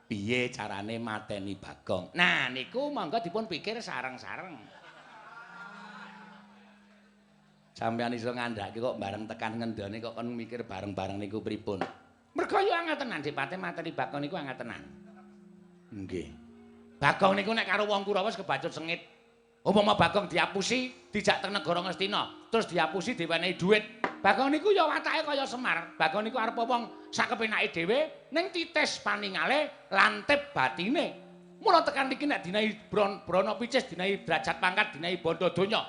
Piye carane mateni Bagong? Nah, niku monggo dipun pikir sareng-sareng. Sampeyan iso ngandhake kok bareng tekan ngendone kok kon mikir bareng-bareng niku pripun? Mergo yo angel tenan sipate mateni Bagong niku angel tenan. Nggih. Bagong niku nek karo wong Kurawa wis kebacut sengit. Umpama Bagong diapusi, dijak teng negara Ngastina, terus diapusi diwenehi dhuwit. Bagong niku ya watake kaya Semar. Bagong niku arep wong sak kepenake dhewe ning titis paningale lantip batine. Mula tekan iki nek dinahi brana picis, dinahi derajat pangkat, dinahi bondo donya.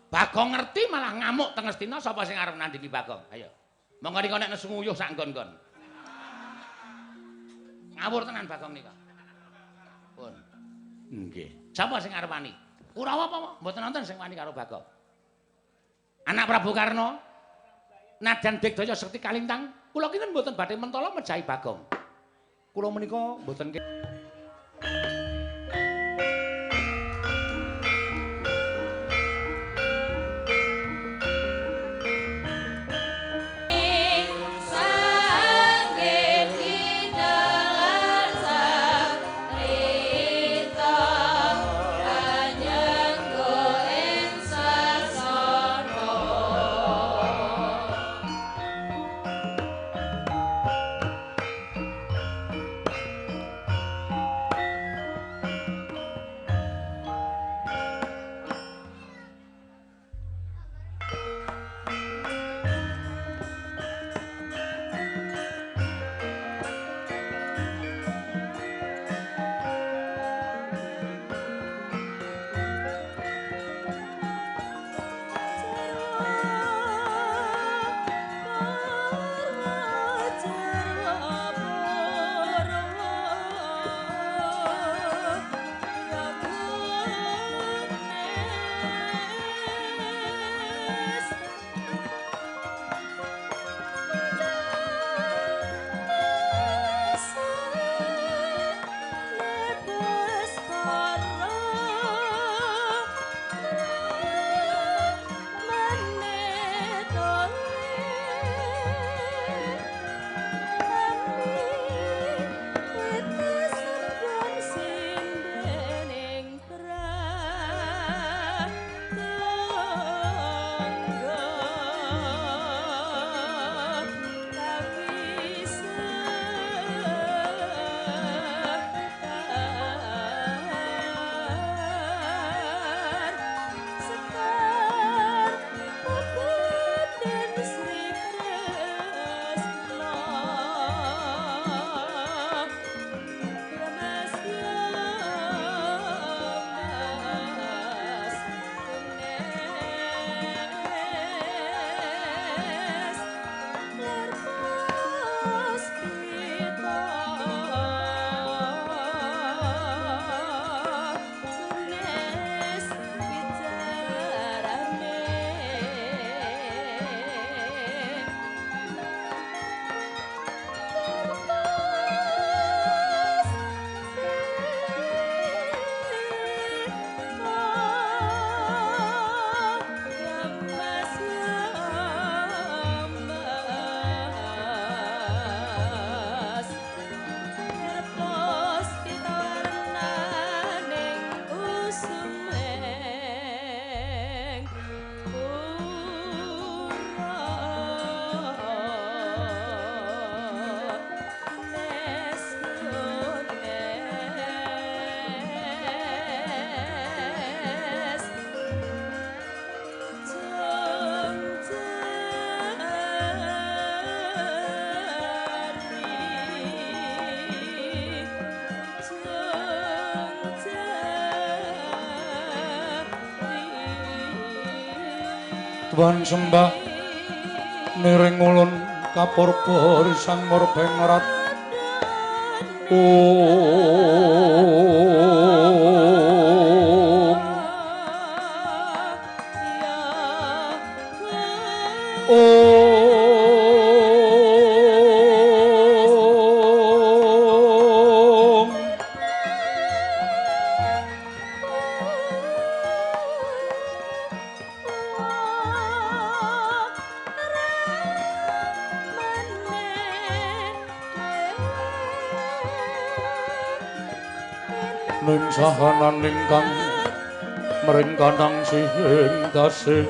Bagong ngerti malah ngamuk teng Ngastina, sapa sing arep nandhingi Bagong? Ayo. Monggo nika nek nesu nguyuh sak nggon-nggon. Ngawur tenan Bagong nika. Pun. Nggih. Sapa sing arep wani? Kurawa apa? Mboten nonton sing wani karo Bagong. Anak Prabu Karna, nadyan Digdaya Sekti Kalintang, kula kinten mboten badhe mentala mejahi Bagong. Kula menika mboten Tuhan sembah niring ulun kapurba risang murbengrat. Om Om Ning sahanan ingkang mringkanang sihing dasih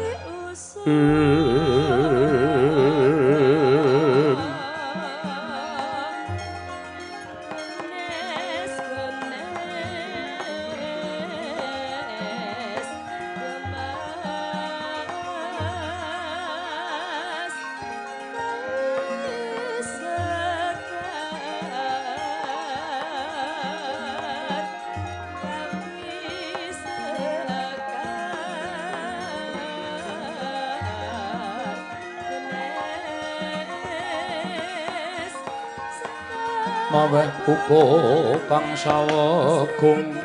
maweh buka kang sawegung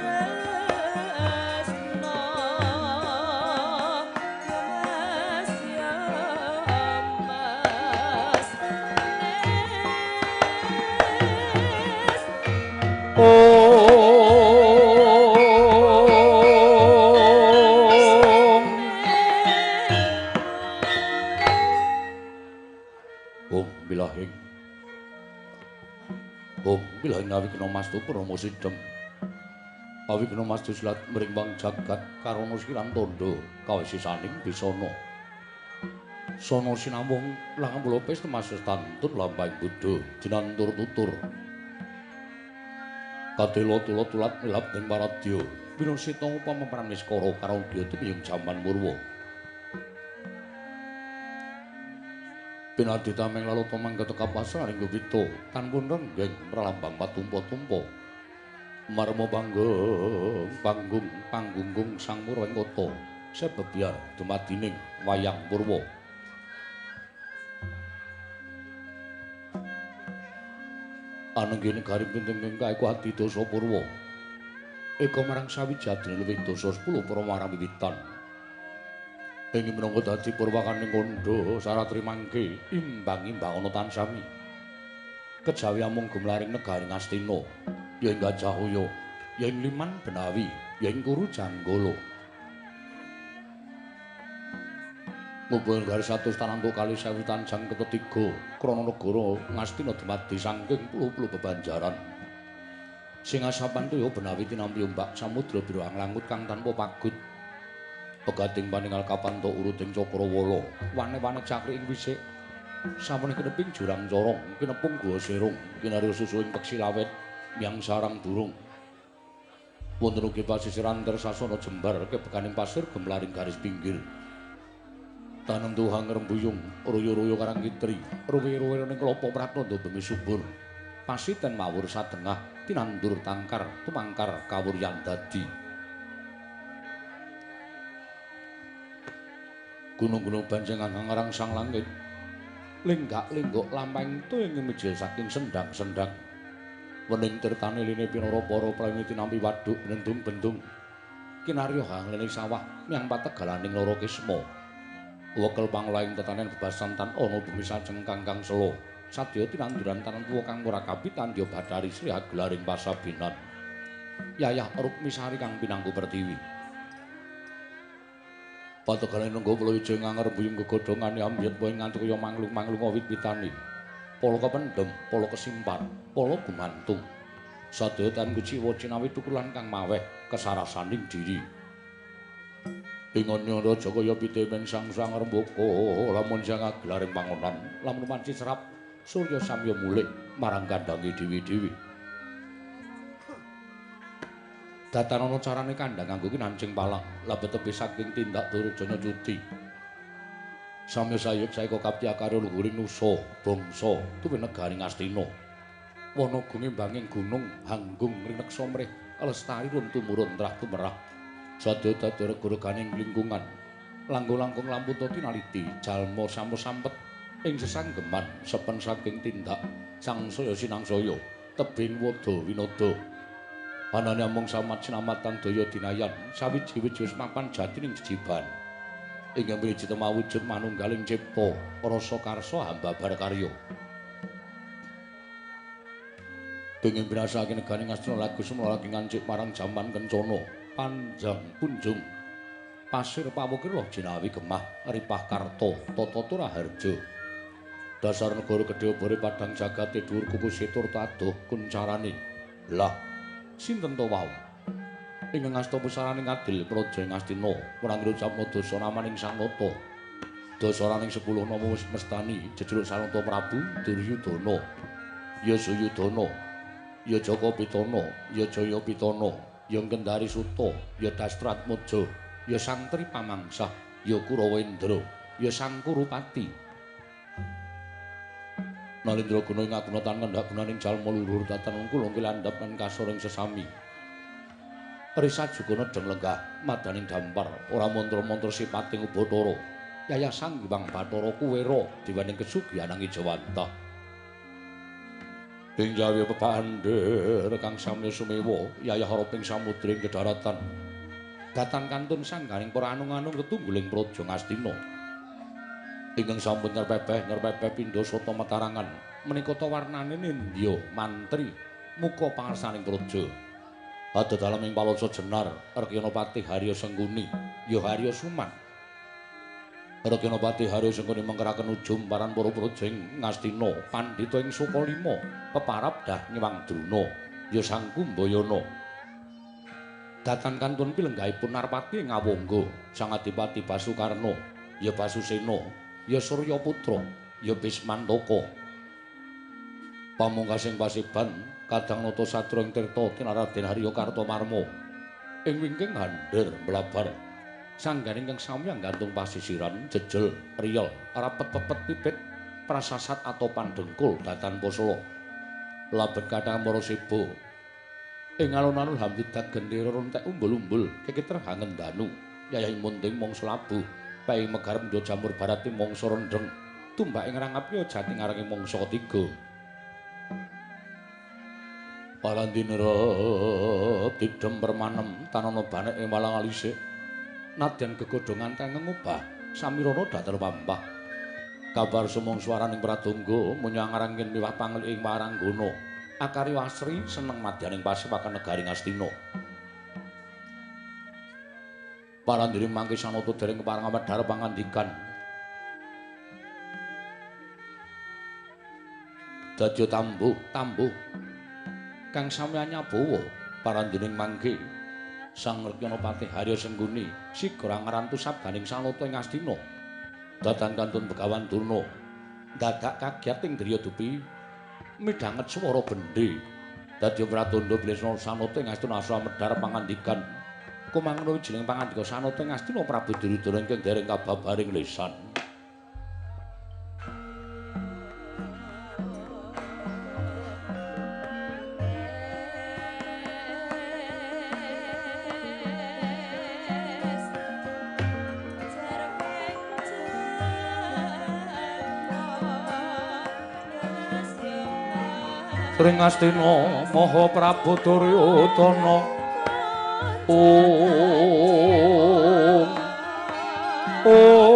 Om bilahing Om bilahing awigna mastu parama sidhem awigna mastu silat mrimbang jagat karana siran tandha kawesisaning bisana sono sinamung langan lopes temasus tantun lampahing buddha dinantur tutur kadela tula tulat milap ing paradya winasita upama pramiskara karo udya tumiyung jaman murwa pinadhi tameng laluta manggata kapasaring gupita tanpun renggeng pralambang patumpa-tumpa marma panggung panggung panggunggung sang murwing kota sebebyar dumadining wayang purwa. Anengge negari pinten ingkang iku adidasa purwa. Eka marang sawijadine luwih dasa 10 para marang wiwitan. Ing minangka dadi purwakaning kandha saratri mangke imbang-imbang ana tansami. Kejawi amung gumlaring negari Ngastina, ya ing Gajahaya, ya ing Liman Benawi, ya ing Kuru Janggala. Ngumpul garis 100 tanantuk kali 1000 tanjang ketiga krana negara Ngastina dumadi saking puluh-puluh bebanjaran. Sing asapan toya benawi tinampi ombak samudra biru anglangut kang tanpa pagut. Pegating paningal kapanto uruting cakrawala, wane-wane cakri ing wisik. Samene kineping jurang corong, kinepung gua serung, kinarya susu ing peksi lawet, miyang sarang burung. Wonten ugi pasisiran tersasana jembar kebekaning pasir gemlaring garis pinggir. Tanentu hangrembuyung, ruyu-ruyu karang kitri, ruwe-ruwe ning klapa pratandha bumi subur. Pasiten mawur satengah tinandur tangkar tumangkar kawuryan dadi. Gunung-gunung banjengan ngarang sang langit. Lenggak-lenggok lampahing toya ngemijil saking sendang-sendang. Wening tirtane line pinara para prami tinampi waduk bendung-bendung. Kinarya hanglene sawah miyang pategalaning Loro Kisma. Wekel pangolaing tetanen bebasan tan ana bumi sajeng kangkang sela. Sadya tinanduran tanan tuwa kang ora kapitan ya Bathari Sri agelaring pasabinan. Yayah Rukmisari kang pinangku pertiwi. Pategalane nenggo Pulawijaya ngangrembuyung gegodhongane ambyet wae nganti kaya manglung-manglung wit-witane. Pala kependhem, pala kesimpan, pala gumantung. Sadaya tan kuciwa cinawi tukulan kang maweh kesarasaning diri. Ingon raja kaya pite men sang-sang rembaka lamun sang agelaring pangonan lamun manci serap surya samya mulih marang kandhange dhewe-dhewe. Datanana carane kandhang nganggo kinancing palang labet tepi saking tindak durjana cuti. Samya sayuk saeka kapti akarya luhuring nusa bangsa tuwi negari Ngastina. Wana gumimbanging gunung hanggung rineksa mrih lestari run tumurun trah tumerah. Sadaya dadi rega-reganing lingkungan. Langkung-langkung lampu tinaliti jalma samya sampet ing sesanggeman sepen saking tindak sangsaya sinangsaya tebing wada winada. Anane amung samat sinamatan daya dinayan sawiji-wiji wis mapan jatining jejiban. Ingkang wiji temawujud manunggaling cipta rasa karsa hambabar karya. Kenging binasake negari Ngastina lagu semula lagi ngancik marang jaman kencana panjang punjung. Pasir pawukir loh jinawi gemah ripah karta tata turaharja. Dasar negara gedhe obore padhang jagate dhuwur kuku situr taduh kuncarane. Lah sinten to wau? Ingkang asta pusaraning adil praja ing Astina, ora ngucapna dasa namaning Sanata. Dasaraning 10 nama wis mestani jejuluk Sanata Prabu Duryudana. Ya Suyudana, ya Jaka Pitana, ya Jaya Pitana, ya Kendari Suta, ya Dastratmaja, ya Santri Pamangsah, ya Kurawendra, ya Sang Kurupati. Nalendra guna ing aguna tan kendhak gunaning jalma luhur tatan wungkul ongkil andhap lan kasor ing sesami. Risa jugana deng lenggah madaning dampar ora mantra-mantra sipating Ubathara. Yayah Sang Hyang Bathara Kuwera diwaning kesugihan Jawantah. Ing jawi pepandher kang samya sumewa yayah haraping samudra ing kedaratan. Datan kantun sangganing para anung-anung tetungguling praja Ngastina. Ingkang sampun nyerpepeh pindha sata metarangan menika ta warnane nindya mantri muka pangarsaning praja. Ada dalem ing Paloca Jenar Rekyana Patih Harya Sengkuni ya Harya Suman. Rekyana Patih Harya Sengkuni mengkeraken ujum paran para praja ing Ngastina pandhita ing Sukalima peparab dah Nyewang Druna ya Sang Kumbayana. Datan kantun pilenggahipun Narpati ing Awangga Sang Adipati Basukarna ya Basusena ya Suryaputra ya Bismantaka. Pamungkasing pasiban kadang nata satra ing tirta tinaraden Harya Kartamarma ing wingking handher mlabar sangganing kang samya gantung pasisiran jejel riyel rapet-pepet pipit prasasat atau pandengkul datan posala labet kathah para seba ing alun-alun hamdudak gendera rontek umbul-umbul kekiter hangendanu yayah munting mangsa labuh paing megar mendha jamur barati mangsa rendheng tumbak ing rangapya jati ngarangi mangsa ketiga. Palandinrep didhem permanem tanana banek ing walang alisik nadyan gegodhongan tengeng obah samirana datel pampah kabar sumung swaraning pradonga munya ngarangin miwah panglik ing waranggana akarya asri seneng madyaning pasepakan negari Ngastina. Parandiri mangke sanata dereng kepareng medhar pangandikan dadya tambuh tambuh kang samya nyabawa parandining mangke Sang Rekyana Patih Harya Sengkuni sigra ngrantu sabdaning Sanata ing Astina. Datan kantun Begawan Durna dadak kagyat ing driya dupi midhanget swara bendhe. Dadya pratandha bilih Sanata ing Astina asa medhar pangandikan kumangna wijining pangandika Sanata ing Astina Prabu Duryudana ingkang dereng kababaring lesan. Ring Astina Maha Prabu Duryudana Om Om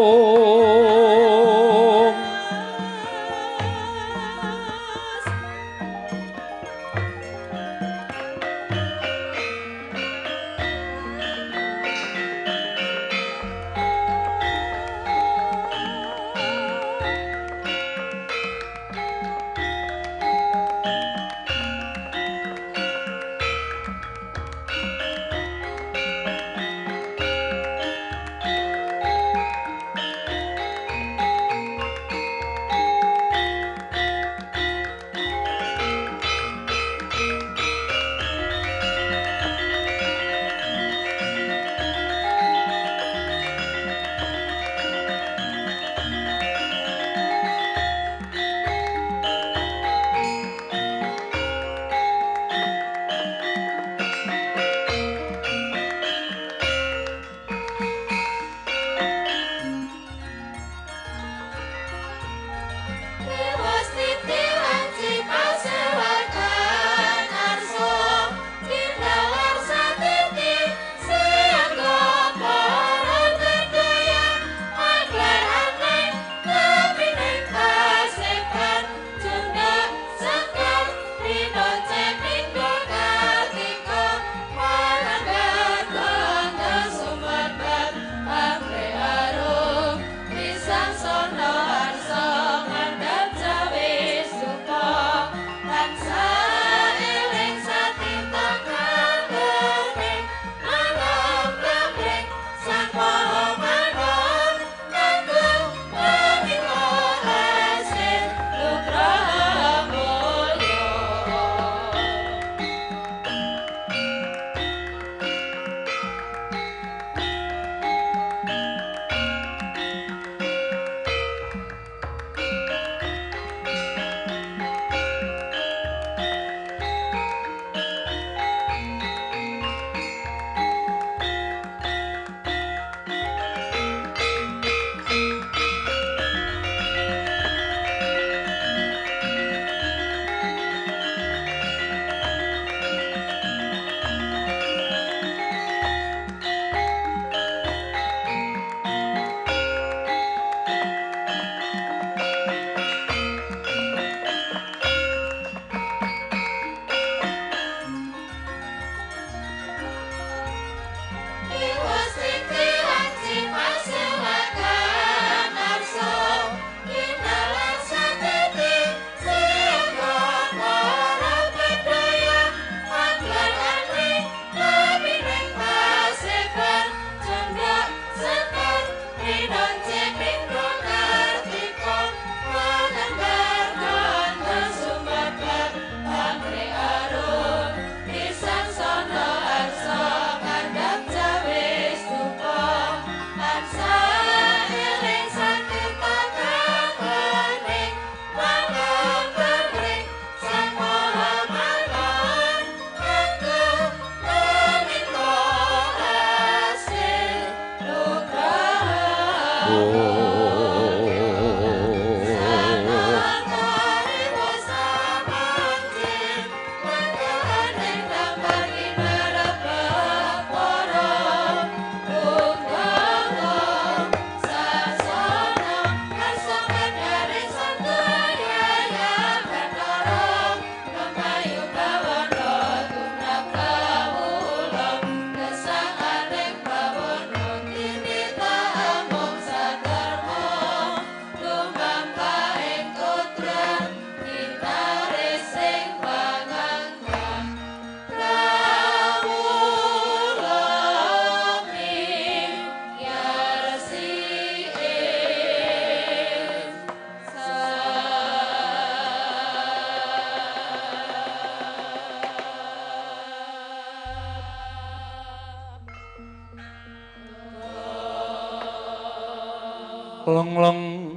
Leng-leng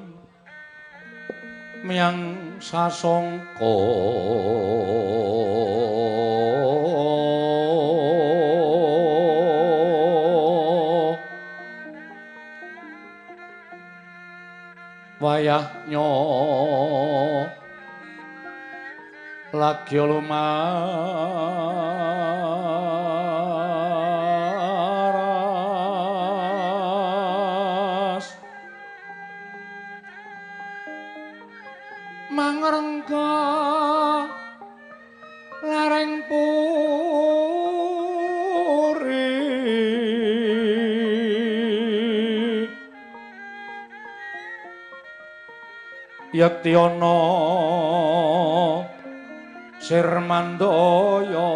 miyang sasongko wayahnya lagi lumaras mangrengga lareng puri yekti ana sirmandaya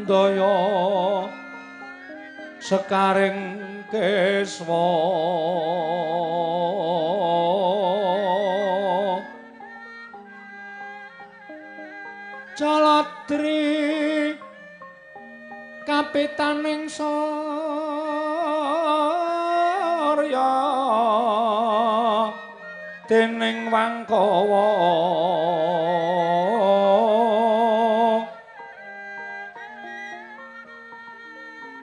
mandaya sekaring keswa Jaladri kapitaning surya dening Wangkawa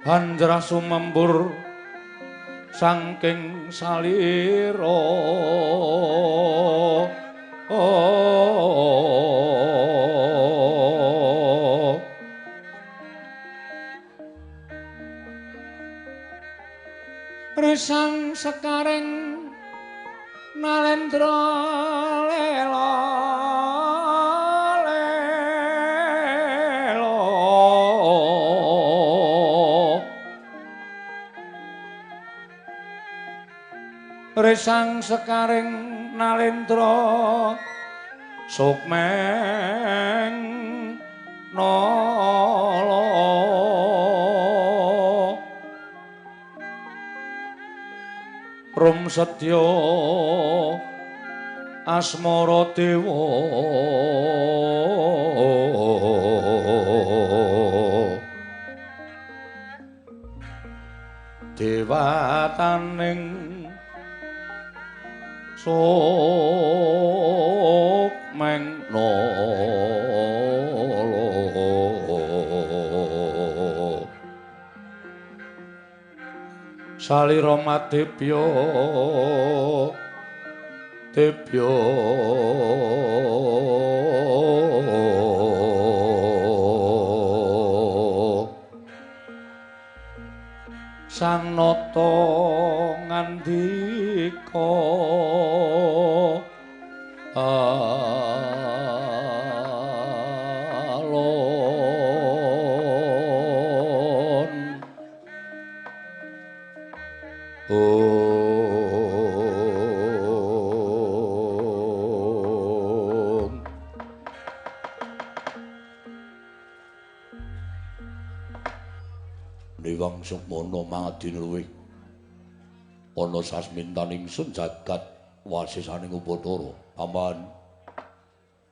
hanjrah sumembur saking salira. Resang sekaring nalendra lela lela resang sekaring nalendra sukmeng nala rum sedya asmara dewa dewataning sukmeng nala. Salira madebya debya sang nata ngandika alon. Om Niwang Sukmana mangadin luwih ana sasmintan ingsun jagat wasisaning Upacara. Paman,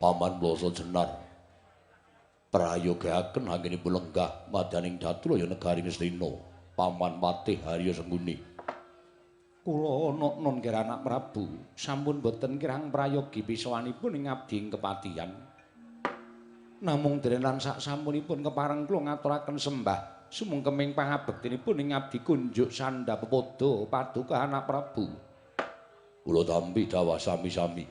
Paman Blasa Jenar prayogaken anggenipun lenggah madyaning Datulaya negari Ngastina. Paman Patih Harya Sengkuni. Kula non Anak Prabu sampun boten kirang prayogi pisawanipun ing abdi ing kepatihan. Namung dene lan sak sampunipun kepareng kula ngaturaken sembah sumungkeming pangabektinipun ing abdi kunjuk sandha pepodo paduka Anak Prabu. Kula tampi dawah sami-sami.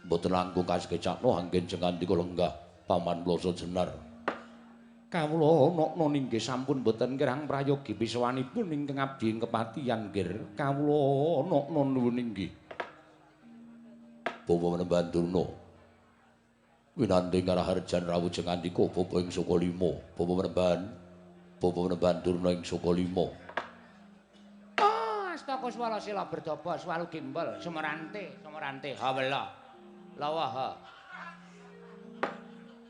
Mboten langkung kasekecakno anggen jengandika lenggah Paman Blasa Jenar. Kawula nokno inggih sampun boten kirang prayogi pisawanipun ingkang abdi ing kepatihan nggih. Kawula nokno nuwun inggih. Bawa menemban Durna. Winanding karaharjan rawuh jengandika bapa ing Saka Lima. Bawa menemban Durna ing Saka Lima. Oh, astaka swala sila berdaba swalu gembol sumerante sumerante hawela. Lawa ha.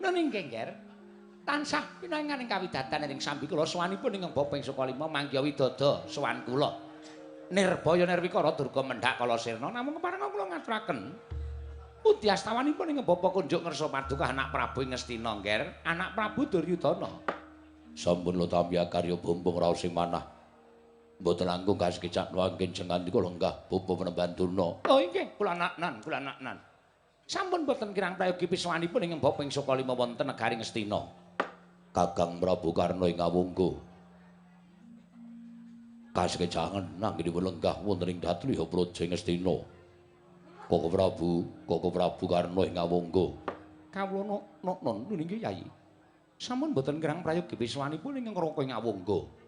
Nun inggih nggih. Tansah pinangan ing kawidatan ing sambi kula sowanipun ingkang bapa ing Saka Lima manggiha widada sowan kula. Nirbaya nirwikara durga mendhak kala sirna namung kepareng kula ngaturaken pundi astawanipun ing Bapa kunjuk ngersa paduka anak Prabu ing Ngastina Ngger, anak Prabu Duryudana. Sampun lo tampi karya bumbung raos sing manah. Mboten langkung kasekecak wangken jengandika lenggah bapa Penemban Durna. Oh inggih, kula naknan, kula naknan. Sampun boten kirang prayogi piswanipun ing Bapa ing Sukalima wonten negari Ngastina. Kakang Prabu Karna ing Awungga. Kasekecangen anggenipun lenggah wonten ing Datliya Praja ing Ngastina. Koko Prabu, Koko Prabu Karna ing Awungga. Kawula noknon nggih Yayi. Sampun boten kirang prayogi piswanipun ing Raka ing Awungga.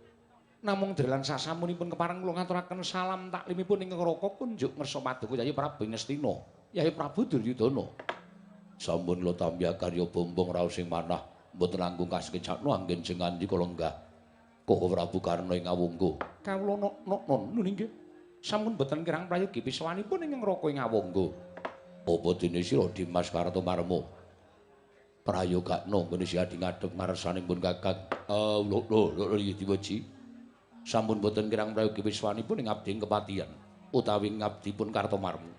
Namung dalan sasampunipun kepareng kula ngaturaken salam taklimipun ing Raka kunjuk ngersa paduka Yayi Prabu ing Ngastina, Yayi Prabu Duryudana. Sampun kula tampi karya bumbung raos sing manah mboten langkung kasekecakno anggen jengandika lenggah. Koko Prabu Karna ing Awungga. Kawula noknon nggih. Sampun boten kirang prayogi piswanipun ing Raka ing Awungga. Apa dene sira Dimas Kartomarma? Prayogakno nggone siadi ngadhep ngarsanipun Kakang. Lho lho lho iki diweji. Sampun boten kirang prayogi piswanipun ing abdi kepatihan utawi ngabdipun Kartomarma.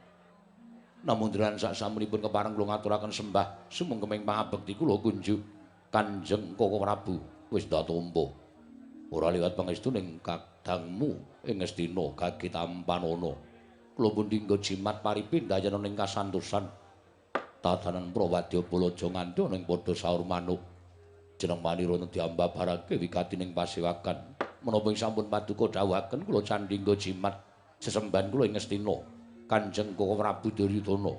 Namung dalan sasampunipun kepareng kula ngaturaken sembah sumengkeming pangabekti kula kunjuk Kanjeng Koko Prabu wis datompa. Ora liwat pangestuning kadangmu ing Ngastina gage tampanana. Kula pun dinggo jimat paripindayana ning kasantosan. Tatanan prawadya balaja nganti ana ing padha saur manuk. Jeneng manira diambabarake wigati ning pasewakan. Menapa ing sampun paduka dawuhaken kula candhingga jimat sesembahan kula ing Ngastina Kanjeng Koko Prabu Duryudana.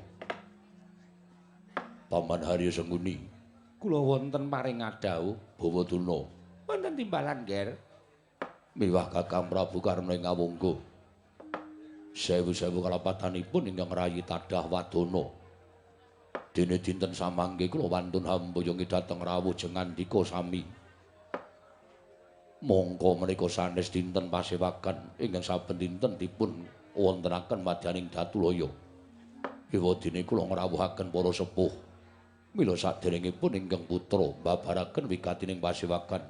Paman Harya Sengkuni, kula wonten paring ngadhawuh Bawa Durna. Wonten timbalan, Nger. Miwah Kakang Prabu Karna ing Awungga. Sewu-sewu kalapatanipun ingkang rayi tadah wadana. Dene dinten samangke kula wantun hamboyongi dhateng rawuh jengandika sami. Mongko menika sanes dinten pasewakan ingkang saben dinten dipun wontenaken madyaning Datulaya. Ewadene kula ngrawuhaken para sepuh. Mila saderengipun ingkang putra mbabaraken wigatining pasewakan.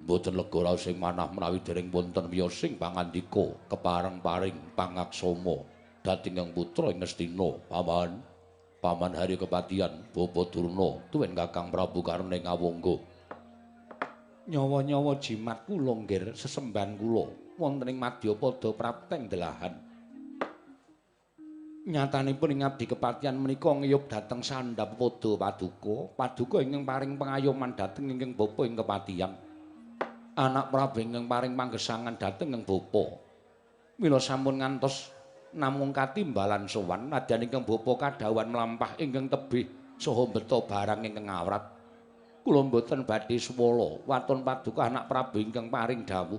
Mboten lega raos sing manah menawi dereng wonten wiyosing pangandika kepareng paring pangaksama dhateng ingkang putra ing Ngastina. Paman, Paman Harya Kepatihan Bapa Durna tuwin Kakang Prabu Karna ing Awungga. Nyawa-nyawa jimat kula nggir sesembahan kula wonten ing madyapada prapteng delahan. Nyatanipun ing abdi kepatihan menika ngiyup dhateng sandhap pada paduka, paduka ingkang paring pengayoman dhateng ingkang bapa ing kepatihan. Anak Prabu ingkang paring panggesangan dhateng ingkang bapa. Mila sampun ngantos namung katimbalan sowan nadyan ingkang bapa kadhawuhan mlampah ingkang tebih saha mbeta barang ingkang awrat. Kula mboten badhe swala waton paduka anak Prabu ingkang paring dawuh.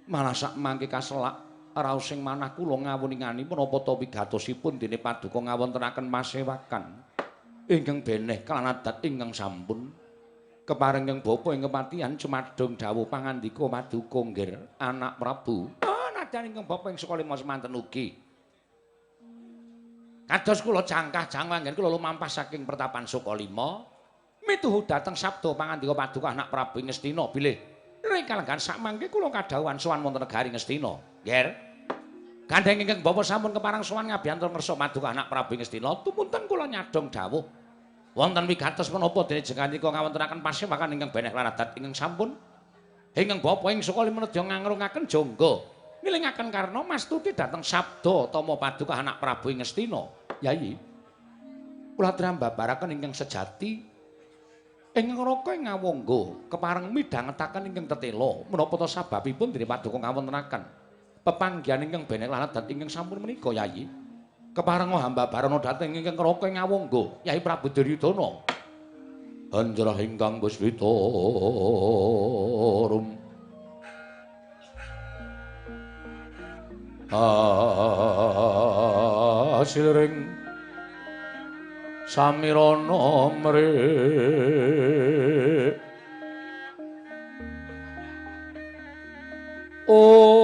Malah sak mangke kaselak raos sing manah kula ngawuningani menapa ta wigatosipun dene paduka ngawontenaken pasewakan ingkang beneh kelan adat ingkang sampun kepareng ingkang bapa ing kepatihan cumadung dawuh pangandika paduka nggir anak Prabu. Oh nadyan ingkang bapa ing Sukalima semanten ugi. Kados kula jangkah jangwang anggen kula lumampah saking pertapan Sukalima mituhu dhateng sabda pangandika paduka anak Prabu ing Ngastina bilih rikalenggan sak mangke kula kadhawuhan sowan wonten negari Ngastina. Nggih. Gandheng ingkang bapa sampun kepareng sowan ngabiyantura ngersa paduka anak Prabu ing Ngastina tumunten kula nyadhong dawuh wonten wigatos menapa dene jengandika ngawontenaken pasewakan ingkang beneh lan adat ingkang sampun ingkang bapa ing Sukalima nedya ngangrungaken jangga ngilingaken karna mastuti dhateng sabda tama paduka anak Prabu ing Ngastina. Yayi, kula trambabaraken ingkang sejati ing Raka ing Awangga kepareng midhangetaken ingkang tetela menapa ta sababipun dene paduka ngawontenaken pepanggihan ingkang beneh lan adat ingkang sampun menika Yayi. Kepareng hamba barana dhateng ingkang Raka ing Awangga Yayi Prabu Duryudana. Anjrah ingkang buswita rum asilring samirana mri ong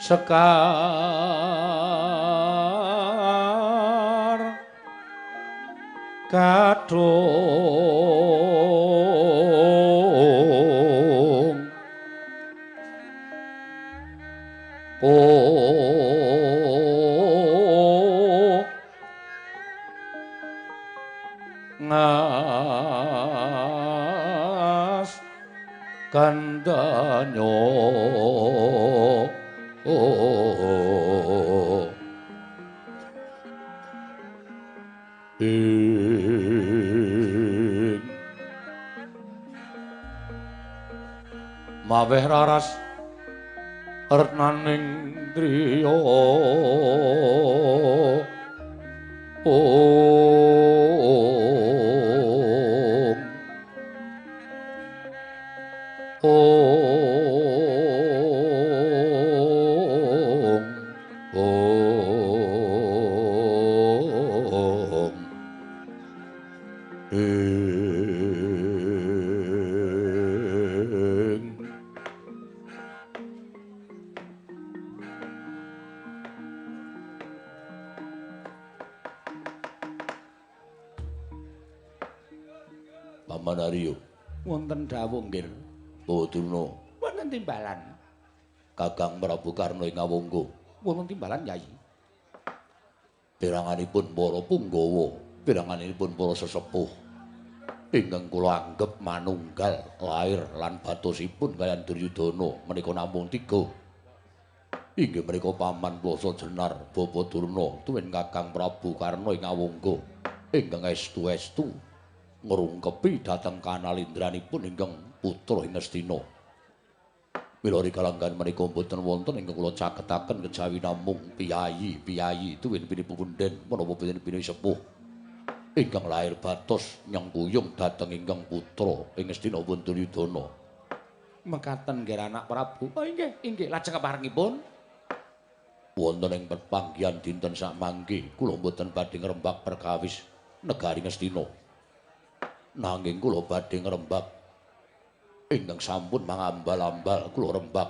sekar Gadhung ngas kandanyo ing maweh raras retnaning driya ong ong ong ing Paman Aryo Wonten dawuh nggih. Bawa Durna Wonten timbalan. Kakang Prabu Karna ing Awangga. Wonten timbalan Yai. Piranganipun para punggawa, piranganipun para sesepuh ingkang kula anggep manunggal lair lan batosipun kaliyan Duryudana menika namung tiga. Inggih menika Paman Plasa Jenar, Bapa Durna tuwin Kakang Prabu Karna ing Awangga ingkang estu-estu ngrungkepi dhateng kanalindranipun ingkang putra ing Ngastina. Mila rikalanggan menika mboten wonten ingkang kula caketaken kejawi namung piyayi-piyayi tuwin pinipunden menapa pini sepuh ingkang lair batos nyengkuyung dhateng ingkang putra ing Ngastina pun Duryudana. Mekaten nggih anak Prabu. Oh inggih, inggih lajeng keparengipun wonten ing pepanggihan dinten sakmangke kula mboten badhe ngrembak perkawis negari Ngastina. Nanging kula badhe ngrembak ingkang sampun mangambal-ambal kula rembak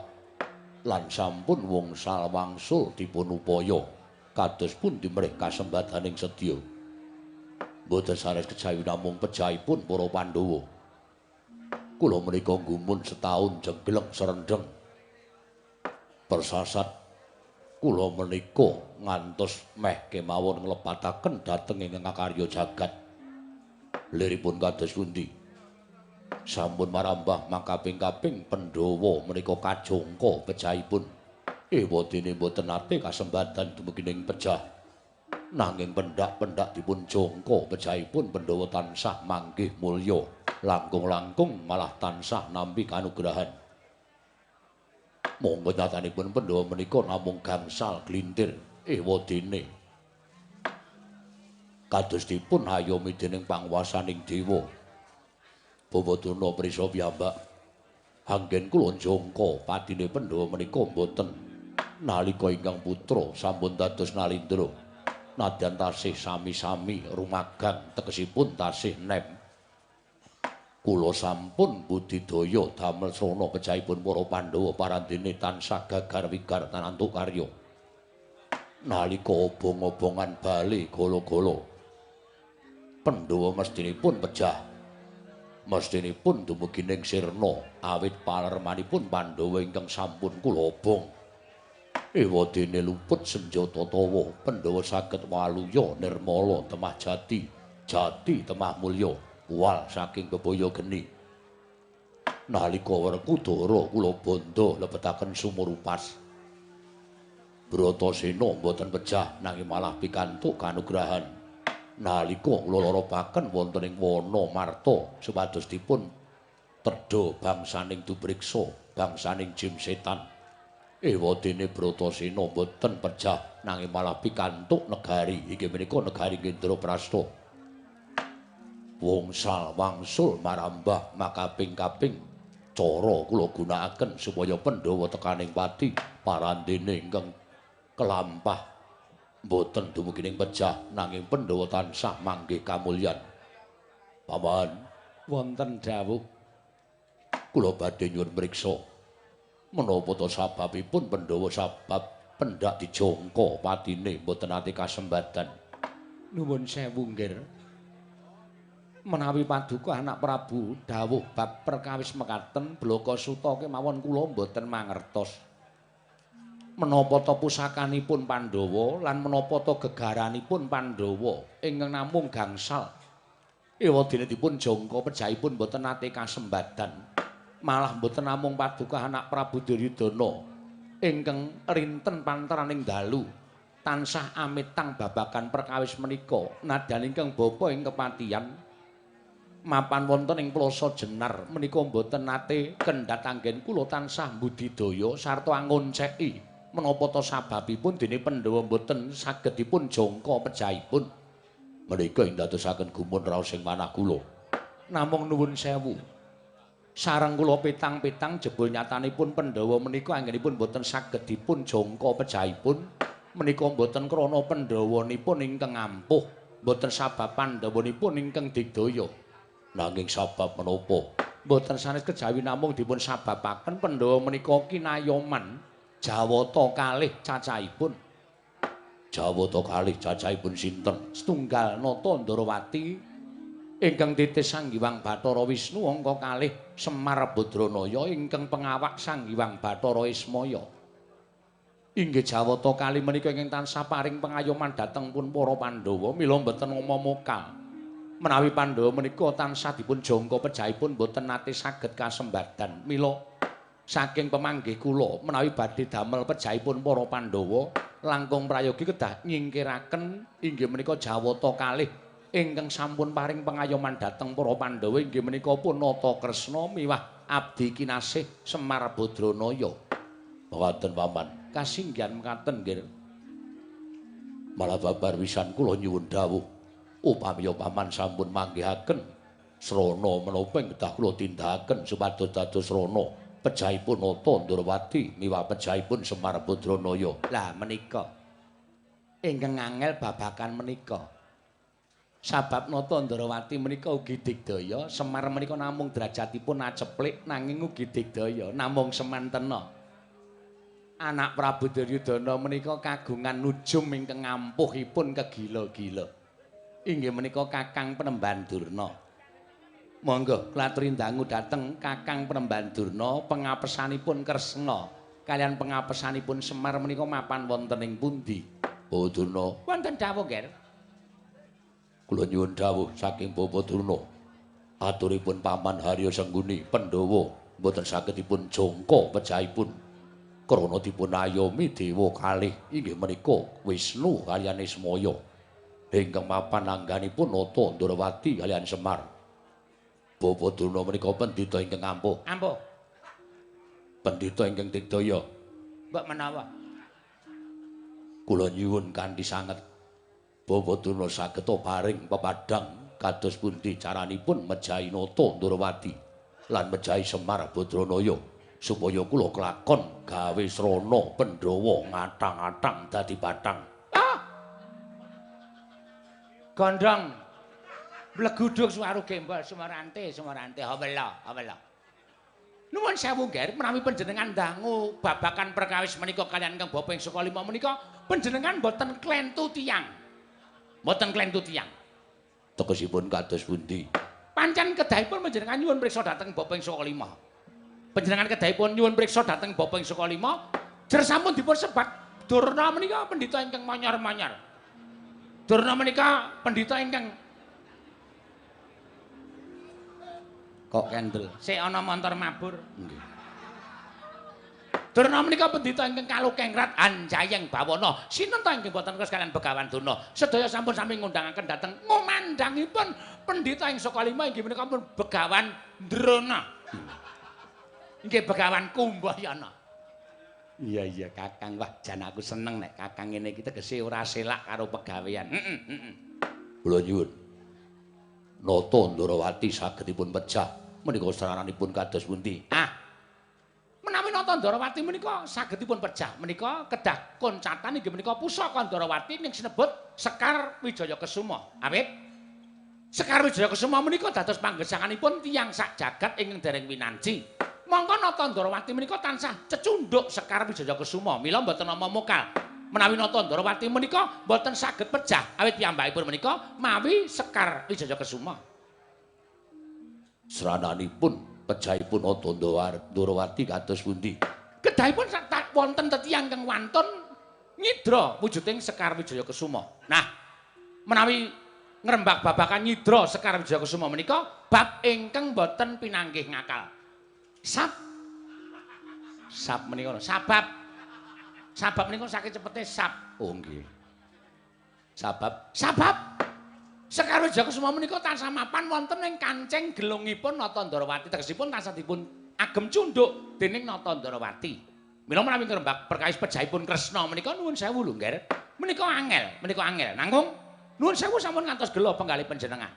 lan sampun wongsal wangsul dipun upaya kados pundi mrih kasembadaning sedya. Mboten sanes kejawi namung pejahipun para Pandhawa. Kula menika nggumun setahun jenggleng serendheng. Persasat kula menika ngantos meh kemawon nglepataken dhateng ingkang akarya jagat. Liripun kados pundi? Sampun marambah makaping-kaping Pandhawa menika kajongka pejahipun. Ewadene mboten nate kasembadan dumugi ing pejah. Nanging pendak-pendak dipun jongka pejahipun Pandhawa tansah manggih mulya, langkung-langkung malah tansah nampi kanugrahan. Monggo nyatanipun Pandhawa menika namung gangsal glintir. Ewadene kados dipun ayomi dening panguwasaning dewa. Bawa Durna prisa piyambak anggen kula jangka patine Pandhawa menika mboten nalika ingkang putra sampun dados nalindra nadyan tasih sami-sami rumagang tegesipun tasih nem. Kula sampun budidaya damel srana pejahipun para Pandhawa parandene tansah gagar wigar tanantuk karya. Nalika obong-obongan bali gala-gala Pandhawa mestinipun pejah, mestinipun dumugi ning sirna awit palermanipun Pandhawa ingkang sampun kula obong. Ewadene luput senjata tawa, Pandhawa saged waluya nirmala temah jati, jati temah mulya, wal saking bebaya geni. Nalika Werkudara kula bandha lebetaken sumur upas. Bratasena mboten pejah nanging malah pikantuk kanugrahan. Nalika kula loropaken wonten ing wana marta supados dipun tedha bangsaning Dubriksa, bangsaning jim setan. Ewadene Bratasena mboten pejah nanging malah pikantuk negari inggih menika negari Indraprasta. Wongsal wangsul marambah makaping-kaping cara kula gunakaken supaya Pandhawa tekaning pati parandene ingkang kelampah mboten dumugi ing pejah nanging Pandhawa tansah manggih kamulyan. Paman, wonten dawuh kula badhe nyuwun mriksa menapa ta sababipun Pandhawa sabab pendak dijangka patine mboten nate kasembadan. Nuwun sewu nggih. Menawi paduka anak Prabu dawuh bab perkawis mekaten Blaka Suta kemawon kula mboten mangertos. Menapa ta pusakanipun Pandhawa lan menapa ta gegaranipun Pandhawa ingkang namung gangsal. Ewadene dipun jangka pejahipun mboten nate kasembadan. Malah mboten namung paduka anak Prabu Duryudana ingkang rinten panteraning dalu tansah amitang babagan perkawis menika nadyan ingkang bapa ing kepatihan mapan wonten ing Plaza Jenar menika mboten nate kendhat anggen kula tansah mbudidaya sarta angonceki menapa ta sababipun dene Pandhawa mboten saged dipun jangka pejahipun. Menika ing dadosaken gumun raos ing manah kula. Namung nuwun sewu. Sareng kula petang-petang jebul nyatanipun Pandhawa menika anggenipun mboten saged dipun jangka pejahipun menika mboten krana Pandhawanipun ingkang ampuh, mboten sabab Pandhawanipun ingkang digdaya. Nanging sabab menapa? Mboten sanes kejawi namung dipun sababaken Pandhawa menika kinayoman jawata kalih cacahipun. Jawata kalih cacahipun sinten? Setunggal Nata Ndarawati ingkang titis Sang Hyang Bathara Wisnu angka kalih Semar Badranaya ingkang pengawak Sang Hyang Bathara Ismaya. Inggih jawata kalih menika ingkang tansah paring pengayoman dhateng pun para Pandhawa mila mboten ngomong mokal. Menawi Pandhawa menika tansah dipun jangka pejahipun mboten nate saged kasembadan. Mila saking pemanggih kula menawi badhe damel pejahipun para Pandhawa langkung prayogi kedah nyingkiraken inggih menika jawata kalih ingkang sampun paring pengayoman dhateng para Pandhawa inggih menika pun Nata Kresna miwah abdi kinasih Semar Badranaya. Mekaten paman. Kasinggihan mekaten nggih. Malah babar wisan kula nyuwun dawuh. Upami paman sampun manggihaken srana menapa ing kedah kula tindakaken supados dados srana pejahipun Nata Ndarawati miwah pejahipun Semar Badranaya. Lah menika ingkang angel babakan menika. Sabab Nata Ndarawati menika ugi digdaya, Semar menika namung derajatipun aceplik nanging ugi digdaya, namung semantena. Anak Prabu Duryudana menika kagungan nujum ingkang ampuhipun kegila-gila. Inggih menika Kakang Penemban Durna. Monggo kula aturi dangu dhateng Kakang Penemban Durna pengapesanipun Kresna kaliyan pengapesanipun Semar menika mapan wonten ing pundi? Bapak Durna. Wonten dawuh, Ger. Kula nyuwun dawuh saking Bapak Durna. Aturipun Paman Harya Sengguni Pandhawa mboten saged dipun jangka pejahipun krana dipun ayomi dewa kalih inggih menika Wisnu kaliyan Ismaya ingkang mapan angganipun Nata Ndarawati kaliyan Semar. Bapak Durna menika pendhita ingkang ampuh. Ampuh. Pendhita ingkang digdaya. Mbok menawa. Kula nyuwun kanthi sanget Bapak Durna saged paring pepadhang kados pundi caranipun mejahi Nata Ndarawati lan mejahi Semar Badranaya supaya kula kelakon gawe srana Pandhawa ngathang-athang dadi bathang. Ah! Gondhong mleguduk suwaru gembol sumarante sumarante hawela hawela. Nuwun sewu Nger, menawi panjenengan dangu babakan perkawis menika kaliyan Kang Bapa ing Saka Lima menika panjenengan mboten klentu tiyang. Mboten klentu tiyang. Tegesipun kados pundi? Pancen kedahipun panjenengan nyuwun priksa dhateng Bapa ing Saka Lima. Panjenengan kedahipun nyuwun priksa dhateng Bapa ing Saka Lima, jer sampun dipun sebat Durna menika pendhita ingkang manyor-manyor. Durna menika pendhita ingkang kok kendel. Sik ana montor mabur. Nggih. Durna menika pendhita ingkang kalukengrat anjayeng bawana. Sinten ta ingkang boten kros kaliyan Begawan Durna? Sedaya sampun sami ngundangaken dhateng ngumandhangipun pendhita ing Saka Lima inggih menika pun Begawan Drona. Inggih Begawan Kumbayana. Iya iya Kakang, wah jan aku seneng nek Kakang ngene iki tegese ora selak karo pegawean. Heeh heeh. Kula nyuwun. Nata Ndarawati saged dipun pejah menika saranipun kados pundi? Ah. Menawi Nata Ndarawati menika saged dipun pejah menika kedah koncatan inggih menika pusaka Ndarawati ing sinebut Sekar Wijaya Kesuma. Awit Sekar Wijaya Kesuma menika dados panggesanganipun tiyang sak jagat ingkang dereng winanji. Mongko Nata Ndarawati menika tansah cecunduk Sekar Wijaya Kesuma, mila mboten nama mokal. Menawi Nata Ndarawati menika mboten saged pejah awit piyambakipun menika mawi Sekar Wijaya Kesuma. Srananipun pejahipun Nata Ndorowati kados pundi? Kedahipun wonten tetiyang ingkang wantun nyidra wujuding Sekar Wijaya Kesuma. Nah, menawi ngrembak babagan nyidra Sekar Wijaya Kesuma menika bab ingkang boten pinanggih ngakal. Sab sab menika sabab sabab menika saking cepete sab. Oh nggih. Sabab sabab Sekar Wijaya Kesuma menika tansah mapan wonten ing kancing gelungipun Nata Ndorowati, tegesipun tansah dipun agem cunduk dening Nata Ndorowati. Mila menawi ngrembak perkawis pejahipun Kresna menika nuwun sewu lho, Ngger. Menika angel, menika angel. Nanggung nuwun sewu sampun ngantos gela penggalih panjenengan.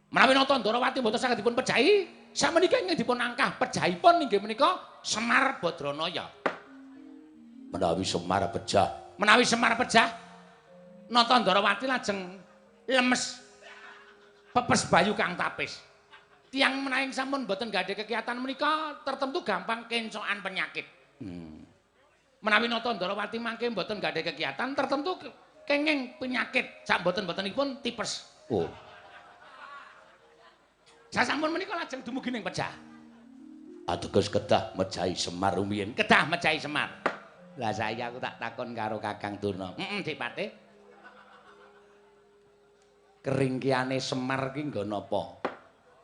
Menawi Nata Ndorowati mboten saged dipun pejahi, sakmenika ingkang dipun angkah pejahipun inggih menika Semar Badranaya. Menawi Semar pejah, menawi Semar pejah, Nata Ndorowati lajeng lemes pepes bayu kang tapis. Tiyang menawi sampun mboten gadhah kegiatan menika tertentu gampang kencokan penyakit. Menawi Nata Ndorowati mangke mboten gadhah kegiatan tertentu kenging penyakit sak mboten-mbotenipun tipes. Oh. Sasampun menika lajeng dumugi ning pejah. Ateges kedah mejahi Semar rumiyin. Kedah mejahi Semar. Lah saiki aku tak takon karo Kakang Durna. Heeh, Dik Patih. Keringkiane Semar ki nggo napa?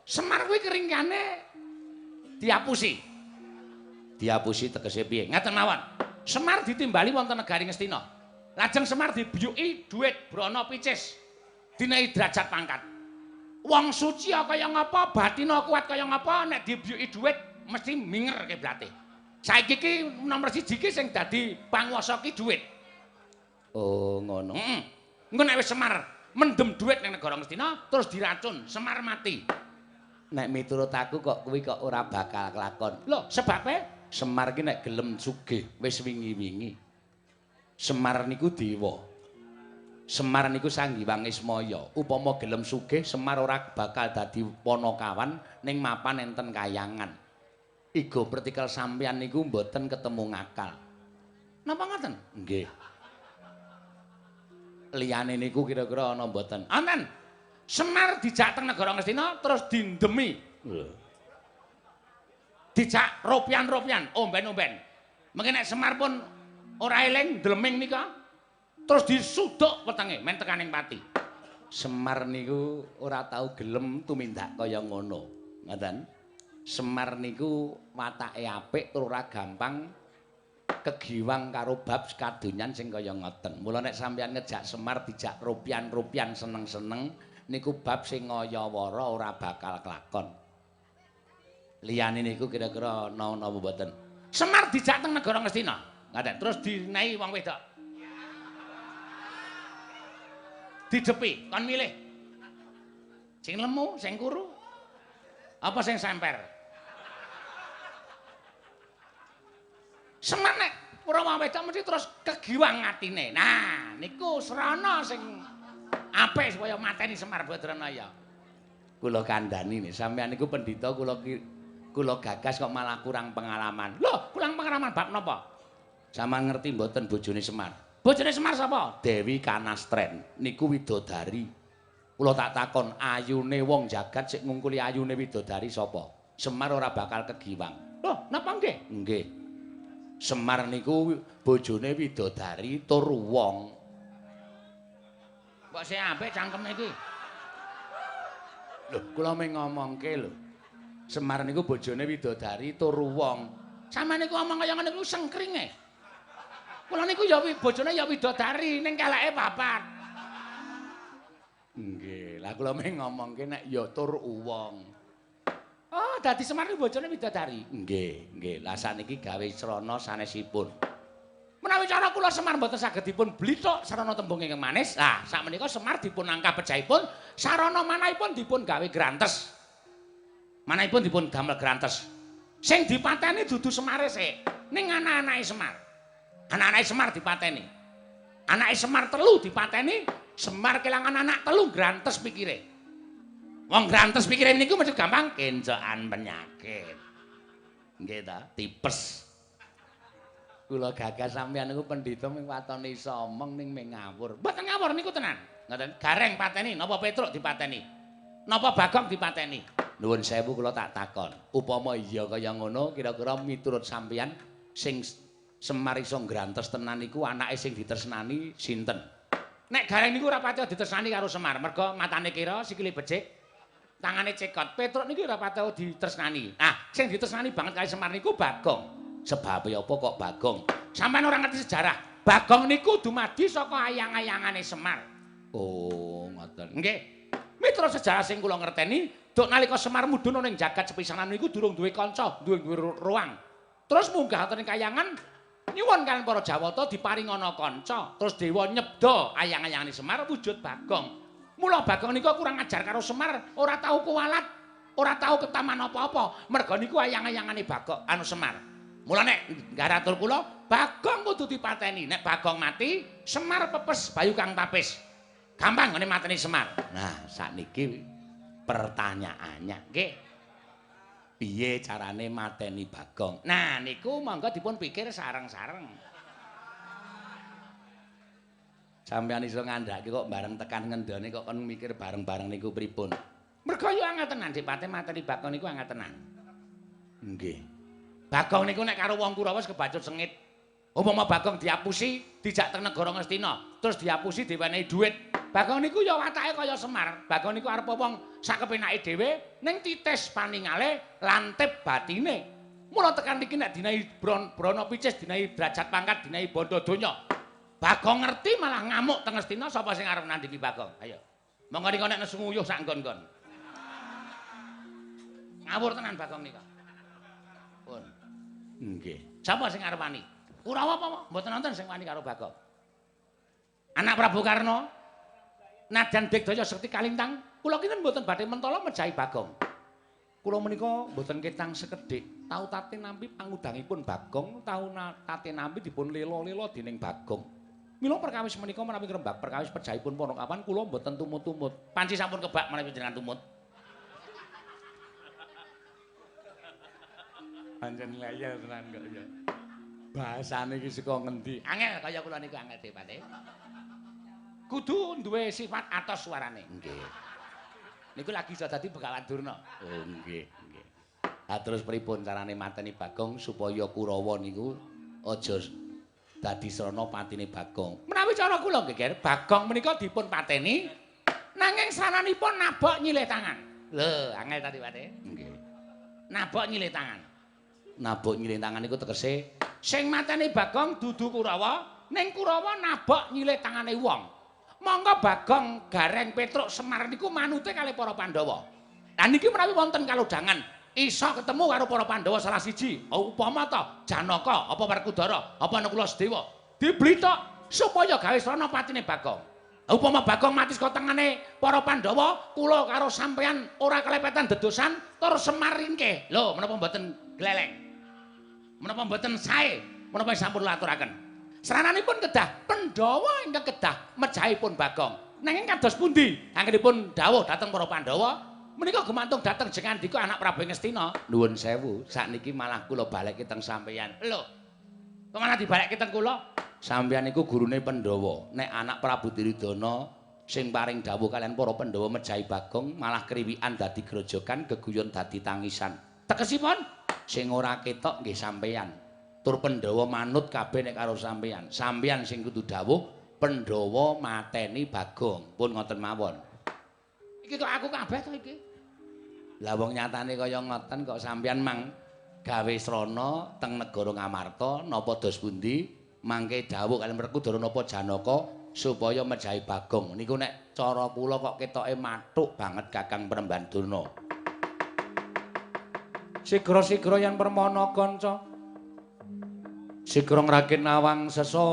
Semar kuwi keringkiane diapusi. Diapusi tegese piye? Ngaten mawon. Semar ditimbali wonten negari Ngastina. Lajeng Semar dibiyuki dhuwit brana picis. Dinehi derajat pangkat. Wong suci kaya ngapa, batina kuat kaya ngapa, nek dibiyuki dhuwit mesti minger kiblate. Saiki ki nomor 1 ki sing dadi panguwasa ki dhuwit. Oh, ngono. Heeh. Engko nek wis Semar mendem dhuwit ning negara Ngastina terus diracun, Semar mati. Nek miturut aku kok kuwi kok ora bakal kelakon. Lho, sebabe Semar ki nek gelem sugih wis wingi-wingi. Semar niku dewa. Semar niku Sang Hyang Ismaya. Upama gelem sugih, Semar ora bakal dadi panakawan ning mapan enten kayangan. Iga pretikel sampeyan niku mboten ketemu ngakal. Napa ngoten? Nggih. Liyane niku kira-kira ana mboten? Wonten. Semar dijak teng negara Ngastina terus dindemi. Lho. Dijak ropian-ropian, omben-omben. Mengke nek Semar pun ora eling ndleming nika terus disuduk wetenge men tekaning pati. Semar niku ora tau gelem tumindak kaya ngono. Ngoten. Semar niku watake apik tur ora gampang kegiwang karo bab kadonyan sing kaya ngoten. Mula nek sampeyan ngejak Semar dijak ropian-ropian seneng-seneng niku bab sing ngayawara ora bakal kelakon. Liyane niku kira-kira ana napa mboten? Semar dijak teng negara Ngastina. Ngaten, terus dinehi wong wedok. Didepi, kon milih. Sing lemu, sing kuru, apa sing semper? Semar nek ora wong wedok mesti terus kegiwang atine. Nah, niku srana sing apik supaya mateni Semar Badranaya. Kula kandhani nih, sampeyan niku pendhita kula gagas kok malah kurang pengalaman. Lho, kurang pengalaman bab napa? Sampeyan ngerti mboten bojone Semar? Bojone Semar sapa? Dewi Kanastren niku widodari. Kula tak takon, ayune wong jagat sik ngungkuli ayune widodari sapa? Semar ora bakal kegiwang. Lho, napa nggih? Nggih. Semar niku bojone widodari tur wong. Kok sing apik cangkeme iki? Lho, kula mung ngomongke lho. Semar niku bojone widodari tur wong. Sampeyan niku omong kaya ngene niku sengkringe. Kula niku ya bojone ya widodari ning keleke papat. Nggih, lah kula mung ngomongke nek ya tur wong. Oh, dadi Semar niku bojone widodari. Nggih, nggih. Lah saniki gawe srana sanesipun. Menawi cara kula Semar mboten saged dipun blithuk sarana tembung ingkang manis. Lah, sakmenika Semar dipun angkah pejahipun, sarana manahipun dipun gawe grantes. Manahipun dipun damel grantes. Sing dipateni dudu Semare sik, ning anak-anake Semar. Anak-anake Semar dipateni. Anake Semar telu dipateni, Semar kelangan anak telu grantes pikire. Wong grantes pikire niku mesti gampang kencokan penyakit. Nggih ta, tipes. Kula gagas sampeyan niku pendhita ming watone iso omong ning ming ngawur. Mboten ngawur niku tenan. Ngoten. Gareng pateni, napa Petruk dipateni? Napa Bagong dipateni? Nuwun sewu kula tak takon. Upama iya kaya ngono, kira-kira miturut sampeyan sing Semar iso nggrantes tenan iku anake sing ditresnani sinten? Nek Gareng niku ora pati ditresnani karo Semar, merga matane kira, sikile becik, tangane cekot. Petruk niku ora pati ditresnani. Nah, sing ditresnani banget kali Semar niku Bagong. Sebabe apa kok Bagong? Sampeyan ora ngerti sejarah. Bagong niku dumadi saka ayang-ayangane Semar. Oh, ngoten. Nggih. Miturut sejarah sing kula ngerteni, duk nalika Semar mudhun ning jagat sepisanan niku durung duwe kanca, duwe ruang. Terus munggah wonten ing kayangan nyuwun kaliyan para Jawata diparingana kanca. Terus dewa nyebda ayang-ayangane Semar wujud Bagong. Mula Bagong niku kurang ajar karo Semar, ora tau kuwalat, ora tau ketaman apa-apa. Merga niku ayang-ayangane Bagong anu Semar. Mula nek ngaratur kula, Bagong kudu dipateni. Nek Bagong mati, Semar pepes bayu kang tapis. Gampang ngene mateni Semar. Nah, sakniki pertanyaannya, nggih. Piye carane mateni Bagong? Nah, niku monggo dipun pikir sareng-sareng. Sampeyan iso ngandhake kok bareng tekan ngendone kok kon mikir bareng-bareng niku pripun? Merga yo angel tenan Dipate mateni Bagong niku angel tenan. Nggih. Bagong niku nek karo wong Kurawa wis kebacut sengit. Umpama Bagong diapusi, dijak teng negara Ngastina, terus diapusi diwenehi dhuwit. Bagong niku ya watake kaya Semar. Bagong niku arep wong sak kepenake dhewe ning titis paningale lantip batine. Mula tekan iki nek dinahi brana picis, dinahi derajat pangkat, dinahi bondo donya. Bagong ngerti malah ngamuk teng Ngastina, sapa sing arep nandhingi Bagong? Ayo. Monggo nika nek nesu nguyuh sak nggon-nggon. Ngawur tenan Bagong nika. Pun. Nggih. Sapa sing arep wani? Kurawa apa? Mboten nonton sing wani karo Bagong. Anak Prabu Karna, Nadyan Digdaya Sekti Kalintang, kula kinten mboten badhe mentala mejahi Bagong. Kula menika mboten ketang sekedhik, tau tate nampi pangudangipun Bagong, tau tate nampi dipun lela-lela dening Bagong. Mila perkawis menika menawi ngrembak perkawis pejahipun Ponokawan kula mboten tumut-tumut. Panci sampun kebak menawi jenengan tumut. Pancen leyel tenan kok ya. Bahasane iki saka ngendi? Angel kaya kula niku angel Depate. Kudu duwe sifat atos suarane. Nggih. Niku lagi iso dadi Begawan Durna. Oh nggih, nggih. Ha terus pripun carane mateni Bagong supaya Kurawa niku aja dadi srana patine Bagong? Menawi cara kula nggih, Ger, Bagong menika dipun pateni nanging srananipun nabok nyilih tangan. Lho, angel ta Depate? Nggih. Nabok nyilih tangan. Nabok nyilih tangan niku tegese sing mateni Bagong dudu Kurawa, ning Kurawa nabok nyilih tangane wong. Monggo Bagong, Gareng, Petruk, Semar niku manute kalih para Pandhawa. Lah niki menawi wonten kalodhangan iso ketemu karo para Pandhawa salah siji, upama ta Janaka, apa Werkudara, apa Nakula Sedewa, diblitok supaya gawe srana patine Bagong. Upama Bagong mati saka tengane para Pandhawa, kula karo sampeyan ora kelepetan dedosan tur Semar ringkih. Lho, menapa mboten gleleng? Menapa mboten sae? Menapa sampun aturaken? Srananipun kedah Pandhawa ingkang kedah mejahipun Bagong. Nanging kados pundi anggenipun dawuh dhateng para Pandhawa menika gumantung dhateng Jengandika anak Prabu Ngastina. Nuwun sewu, sakniki malah kula balekke teng sampeyan. Lho. Kok malah dibalekke teng kula? Sampeyan niku gurune Pandhawa. Nek anak Prabu Duryudana sing paring dawuh kaliyan para Pandhawa mejahi Bagong malah kriwikan dadi grojogan, geguyon dadi tangisan. Tegesipun sing ora ketok nggih sampeyan. Tur Pandhawa manut kabeh nek karo sampeyan. Sampeyan sing kudu dawuh Pandhawa mateni Bagong. Pun ngoten mawon. Iki kok aku kabeh to iki? Lah wong nyatane kaya ngoten kok sampeyan mang gawe srana teng negara Ngamarta napa dos pundi mangke dawuh kaliyan Werkudara napa Janaka supaya mejahi Bagong. Niku nek cara kula kok ketoke mathuk banget Kakang Premban Durna. Sigra-sigra yen permana kanca. Sigra ngrakit nawang sesangka.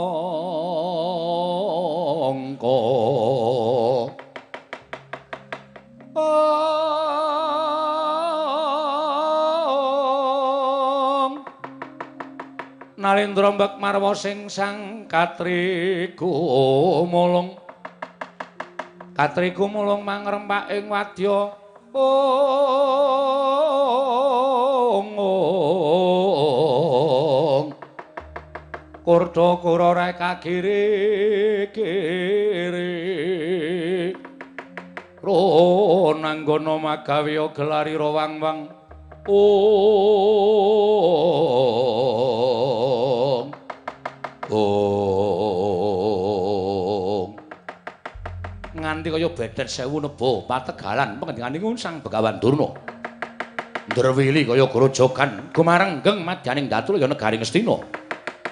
Nalendra mbek marwa sing sang katriku mulung. Katriku mulung mangrempak ing wadya. Ong. Kurda kura reka kiri kiri. Ronanggana magawe gelarira wang-wang. Ong. Ong. Nganti kaya bedet sewu neba pategalan pengendikane Sang Begawan Durna. Ndrewili kaya grojogan gumarenggeng madyaning datul ya negari Ngastina.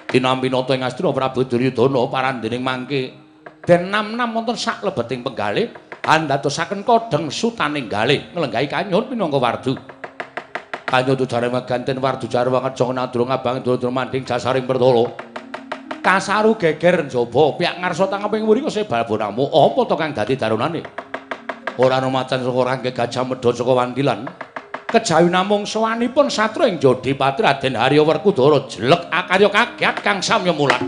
Tinampi nata ing Ngastina Prabu Duryudana parandening mangke den nam-nam wonten sak lebeting penggalih andadosaken kodheng sutaning galih nglenggahi kanyun minangka wardu. Kanyun ujare meganten wardu jarwa ngejong nadra ngabang ndra manding jasaring pertala. Kasaru geger njaba piyak ngarsa tangeping wuri kose balbonamu apa to kang dadi darunane? Ora ana macan saka rangke gajah medhot saka wantilan. Kejawi namung sowanipun satra ing Jodipati Raden Harya Werkudara jelek akarya kaget kang samya mulat.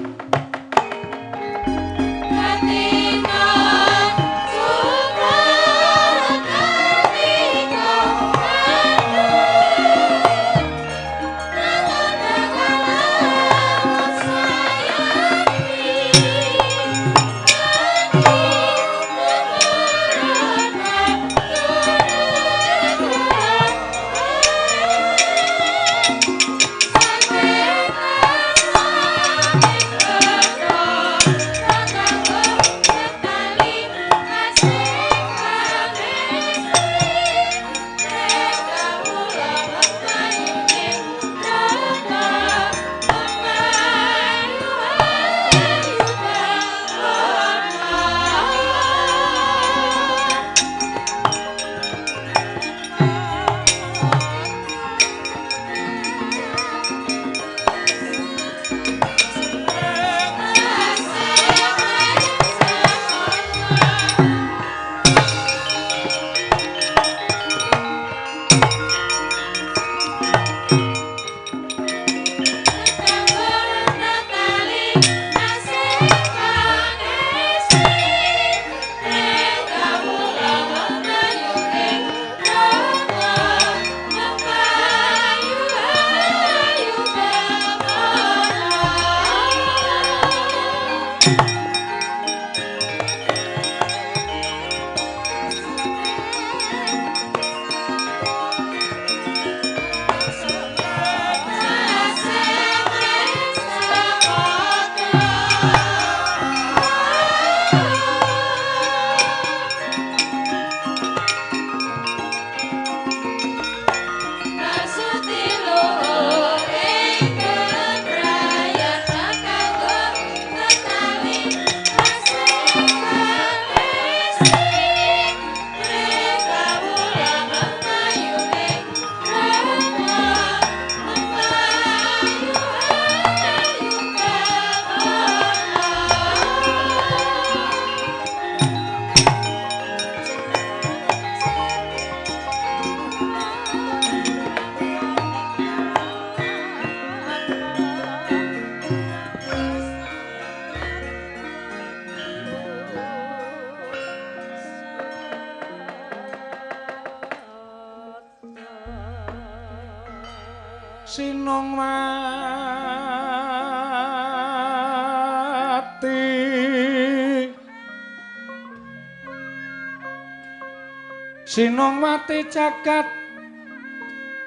Sinongwati jagat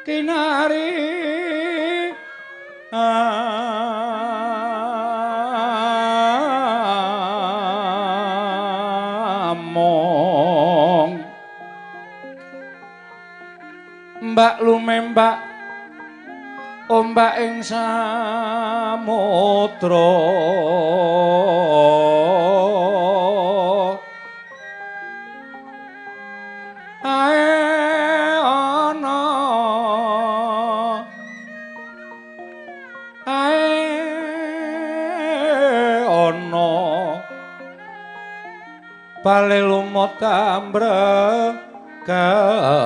kinari among mbak lumembak ombak ing samudra bale lumut ambrek ganggeng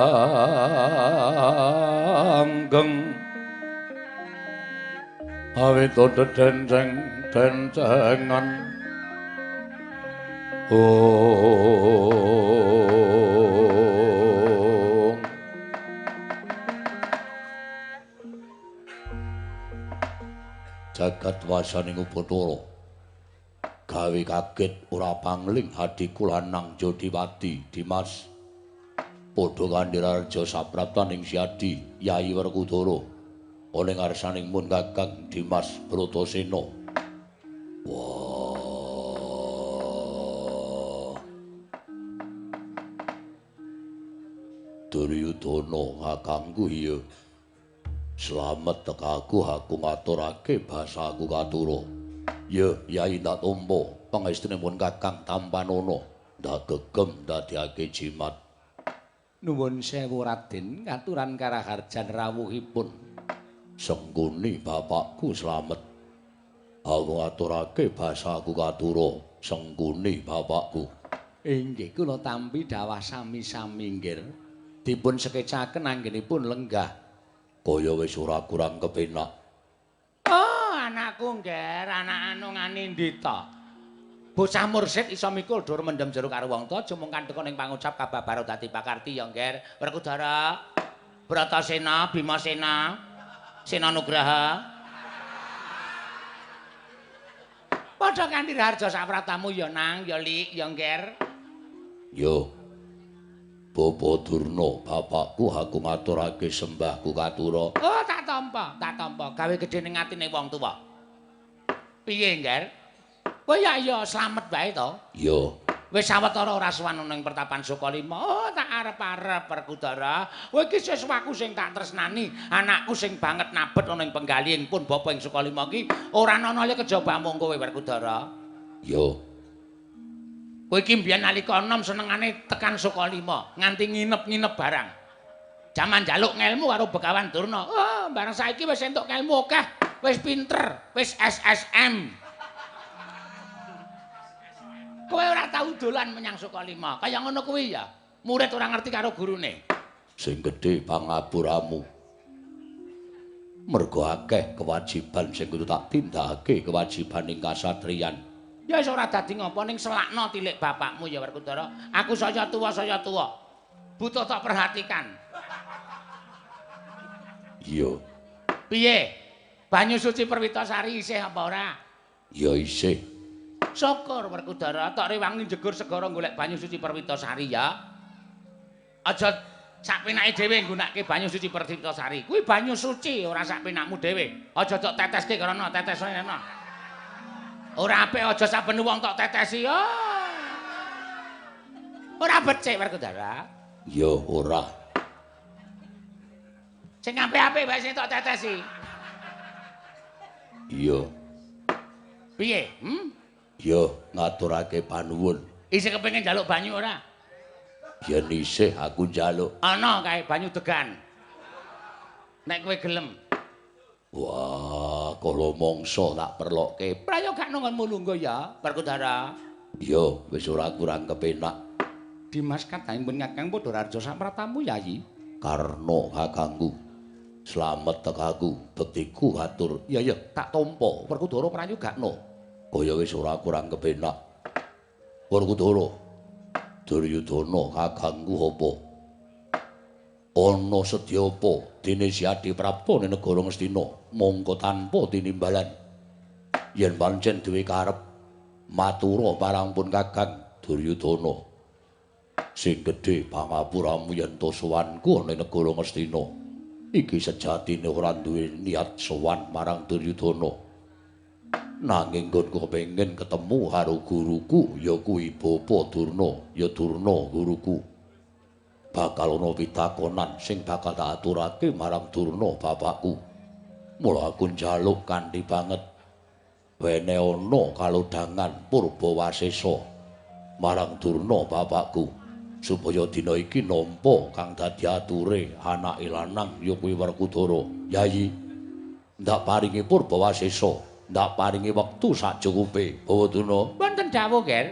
awit dedenceng dencengan ong jagat wasaning Bathara gawe kaget ora pangling hadiku lanang Jodiwati Dimas. Padha kanthi raharja sapraptaning Siadi Yayi Werkudara. Ana ing ngarsaning mun Kakang Dimas Bratasena. Wah. Duryudana kakangku iya. Slamet tekaku aku ngaturake basaku katura. Ya, Yayi ndak tampa pangestune pun Kakang tampanana. Ndak gegem ndadekake jimat. Nuwun sewu Raden, katuran karaharjan rawuhipun. Sengguni bapakku slamet. Aku ngaturake basaku katura. Sengguni bapakku. Inggih kula tampi dawah sami-sami nggih. Dipun sekecaken anggenipun lenggah. Kaya wis ora kurang kepenak. Oh, anakku ngger, anak anu nganindita. Bocah mursid iso mikul dur mendem jero karo wong tuwa, aja mung kandheka ning pangucap kababaro dadi pakarti ya ngger. Werkudara, Bratasena, Bimasena, Sena Nugraha. Padha kanthi raharja sapratamu ya Nang, ya Lik, ya ngger. Yo. Bapa Durna, bapakku aku ngaturake sembahku katura. Oh, tak tampa, tak tampa. Gawe gedhe ning atine wong tuwa. Piye, Ngger? Oh ya iya, slamet wae to. Iya. Wis sawetara ora sowan ning pertapan Sukalima. Oh, tak arep-arep Werkudara. Kowe iki siswaku sing tak tresnani, anakku sing banget nabet ana ing penggalihing pun bapa ing Sukalima iki ora ana liya kejaba mung kowe Werkudara. Iya. Kowe iki mbiyen nalika enom senengane tekan Sukalima, nganti nginep-nginep barang. Jaman njaluk ngelmu karo Begawan Durna. Oh, bareng saiki wis entuk ngelmu akeh, wis pinter, wis SSM. Kowe ora tau dolan menyang Sukalima, kaya ngono kuwi ya. Murid ora ngerti karo gurune. Sing gedhe pangapuramu. Mergo akeh kewajiban sing kudu tak tindakake, kewajiban ing kasatriyan. Ya wis ora dadi ngopo ning selakno tilik bapakmu ya Werkudara. Aku saya tuwa saya tuwa. Butuh tak perhatikan. Iya. Piye? Banyu suci Perwitasari isih apa ora? Ya isih. Syukur Werkudara, tok rewangi jegur segara golek banyu suci Perwitasari ya. Aja sak penake dhewe nggunakake banyu suci Perwitasari. Kuwi banyu suci ora sak penakmu dhewe. Aja tok teteske karena tetesane ana. Ora apik aja saben wong tok tetesi. Oh. Ora becik Werkudara. Ya ora. Sing apik-apik wae sing tok tetesi. Iya. Piye? Hmm? Ya ngaturake panuwun. Isih kepengin njaluk banyu ora? Yen isih aku njaluk. Ana kae banyu degan. Nek kowe gelem. Wah, kala mangsa tak perlokke. Prayoga nonggonmu lungguh ya, Werkudara. Ya, wis ora kurang kepenak. Dimas kadangipun Kakang padha raharja sapratamu, Yayi. Karna kakangku. Slamet tekaku, bektiku atur. Ya ya, tak tampa. Werkudara prayogakno. Kaya wis ora kurang kepenak. Werkudara. Duryudana kakangku apa? Ana sedya apa dene Siadi Prapta ning negara Ngastina mongko tanpa tinimbalan. Yen pancen duwe karep matura marang pun Kakang Duryudana. Sing gedhe pangapuramu yen to sowanku ana ing negara Ngastina. Iki sejatine ora duwe niat sowan marang Duryudana. Nanging nggonku kepengin ketemu karo guruku ya kuwi Bapa Durna, ya Durna guruku. Bakal ana pitakonan sing bakal tak aturake marang Durna bapakku. Mula aku njaluk kanthi banget wene ana kalodhangan Purbawasesa marang Durna bapakku supaya dina iki nampa kang dadi ature anake lanang ya kuwi Werkudara. Yayi, ndak paringi Purbawasesa, ndak paringi wektu sacukupe. Bawa Durna. Wonten dawuh, Ger.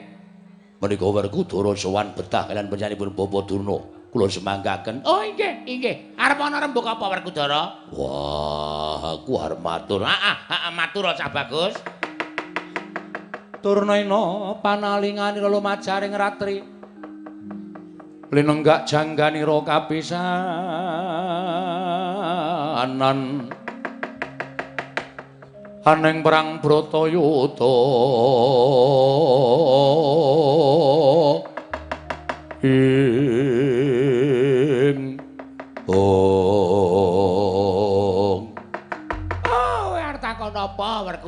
Menika Werkudara sowan betah kaliyan panjenenganipun Bapa Durna. Kula semanggaken. Oh inggih, inggih. Arep ana rembug apa Werkudara? Wah, aku arep matur. Heeh, heeh, matur cah bagus. Turnaina panalinganira lumajaring ratri. Linenggak jangganira kapisanan. Aneng perang Bratayuda.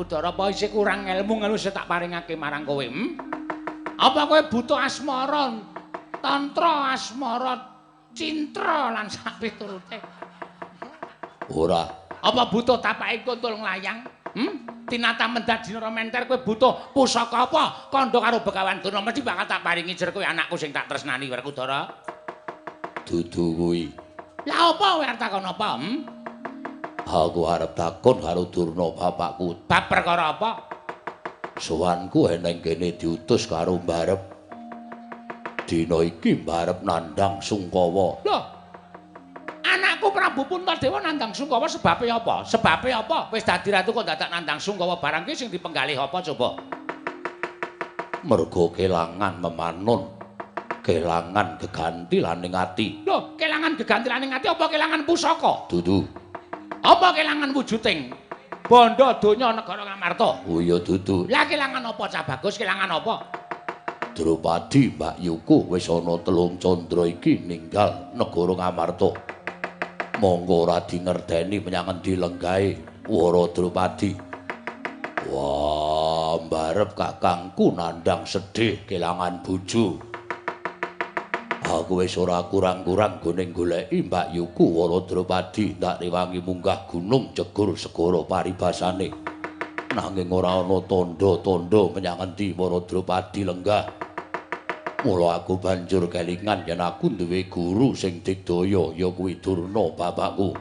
Werkudara apa isih kurang ilmu ngono sing tak paringake marang kowe? Apa kowe butuh asmara, tantra asmara, cintra lan sak piturute? Ora. Apa butuh tapake kuntul nglayang? Tinata mendat dinara menter kowe butuh pusaka apa? Kandha karo Begawan Durna mesti bakal tak paringi jer kowe anakku sing tak tresnani Werkudara. Dudu kuwi. Lah apa kowe arep takon apa? Aku arep takon karo Durna bapakku. Bab perkara apa? Sowanku eneng kene diutus karo mbarep. Dina iki mbarep nandhang Sungkawa. Loh. Anakku Prabu Puntadewa nandhang Sungkawa sebabe apa? Sebabe apa? Wis dadi ratu kok dadak nandhang Sungkawa barang ki sing dipenggalih apa coba? Mergo kelangan memanon, kelangan geganti laning ati. Loh, kelangan geganti laning ati apa kelangan pusaka? Dudu. Apa kelangan wujuding bondo donya negara Ngamarta? Oh iya dudu. Lah kelangan apa Cah Bagus? Kelangan apa? Drupadi Mbak Yuku wis ana 3 candra iki ninggal negara Ngamarta. Monggo ora dingerteni menyang endi lenggahe Wara Drupadi. Wah, mbarep kakangku nandhang sedih kelangan bojo. Aku wis ora kurang-kurang gone goleki Mbak Yuku Wara Drupadi tak rewangi munggah gunung jegur segara paribasane. Nanging ora ana tandha-tandha menyang endi Wara Drupadi lenggah. Mula aku banjur kelingan yen aku duwe guru sing digdaya ya kuwi Durna bapakku.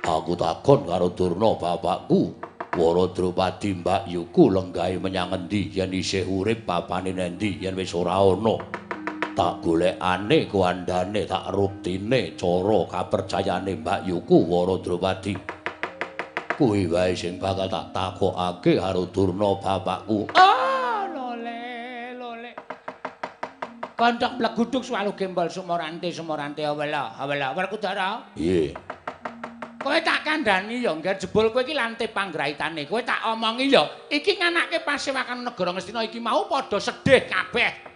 Aku takon karo Durna bapakku, Wara Drupadi Mbak Yuku lenggahe menyang endi yen isih urip papane nendi yen wis ora ana. Tak golekane kuandane tak ruktine cara kapercayane Mbak Yuku Wara Drupadi. Kuwi wae sing bakal tak takokake karo Durna bapakku. Oh, lole, lole. Kondhok mleguduk suwalu gembol sumorante sumorante awela, awela. Werkudara. Piye? Kowe tak kandhani ya, ngger jebul kowe iki lante panggraitane. Kowe tak omongi ya, iki nganake pasewakan negara Ngastina iki mau padha sedih kabeh.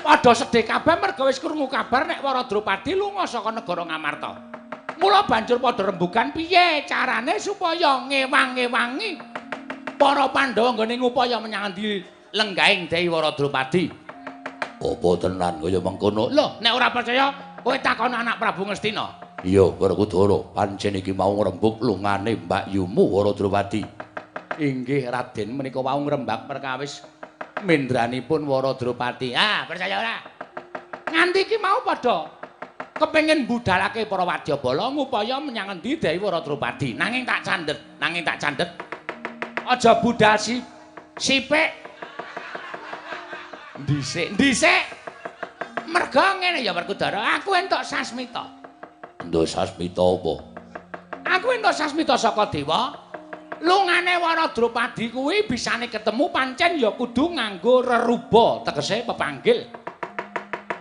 Padha sedih kabeh merga wis krungu kabar nek Wara Drupadi lunga saka negara Ngamarta. Mula banjur padha rembugan piye carane supaya ngewang-ngewangi para Pandhawa nggone ngupaya menyang endi lenggahing Dewi Wara Drupadi. Apa tenan kaya mengkono? Lho, nek ora percaya kowe takon anak Prabu Ngastina. Iya, Werkudara, pancen iki mau ngrembug lungane Mbak Yumu Wara Drupadi. Inggih, Raden, menika wau ngrembag perkawis mendranipun Wara Drupadi. Ah, percaya ora? Nganti iki mau padha kepengin budalake para wadyabala ngupaya menyang endi Dewi Wara Drupadi. Nanging tak candhet, nanging tak candhet. Aja budal sipik. Dhisik, dhisik. Merga ngene ya Werkudara, aku entuk sasmita. Entuk sasmita apa? Aku entuk sasmita saka dewa. Lungane Wara Drupadi kuwi bisane ketemu pancen ya kudu nganggo reruba, tegese pepanggil.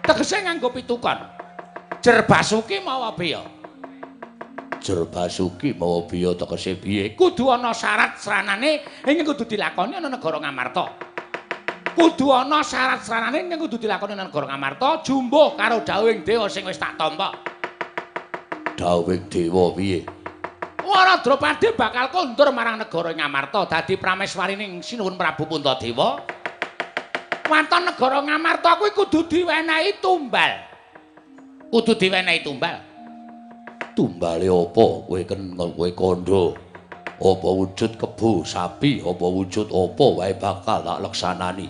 Tegese nganggo pitukon. Jer Basuki mawa biya. Jer Basuki mawa biya tegese piye? Kudu ana syarat sranane ing kudu dilakoni ana negara Ngamarta. Kudu ana syarat sranane ing kudu dilakoni ana negara Ngamarta jumbuh karo dawuhing dewa sing wis tak tampa. Dawuhing dewa piye? Wara Drupadi bakal kondur marang negara Ngamarta dadi prameswarining Sinuwun Prabu Puntadewa. Waton negara Ngamarta kuwi kudu diwenehi tumbal. Kudu diwenehi tumbal. Tumbale apa kowe kowe kandha? Apa wujud kebo sapi, apa wujud apa wae bakal tak leksanani.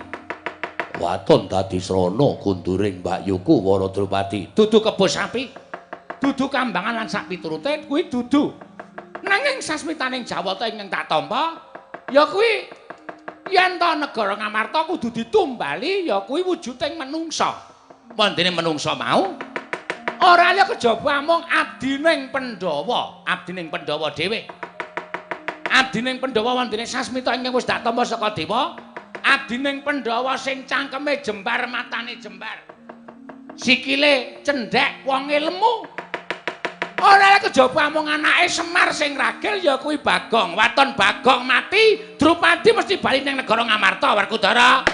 Waton dadi srana kunduring Mbak Yuku Wara Drupadi. Dudu kebo sapi, dudu kambangan lan sak piturute kuwi dudu. Nanging sasmitaning Jawata ingkang tak tampa ya kuwi yen ta negara Ngamarta kudu ditumbali ya kuwi wujuding menungsa. Wondene menungsa mau ora liya kejaba amung abdining Pandhawa, abdining Pandhawa dhewe. Abdining Pandhawa wondene sasmita ingkang wis tak tampa saka dewa, abdining Pandhawa sing cangkeme jembar, matane jembar, sikile cendhek, wonge lemu. Ora kejaba amung anake Semar sing ragil ya kuwi Bagong. Waton Bagong mati, Drupadi mesti bali ning negara Ngamarta, Werkudara.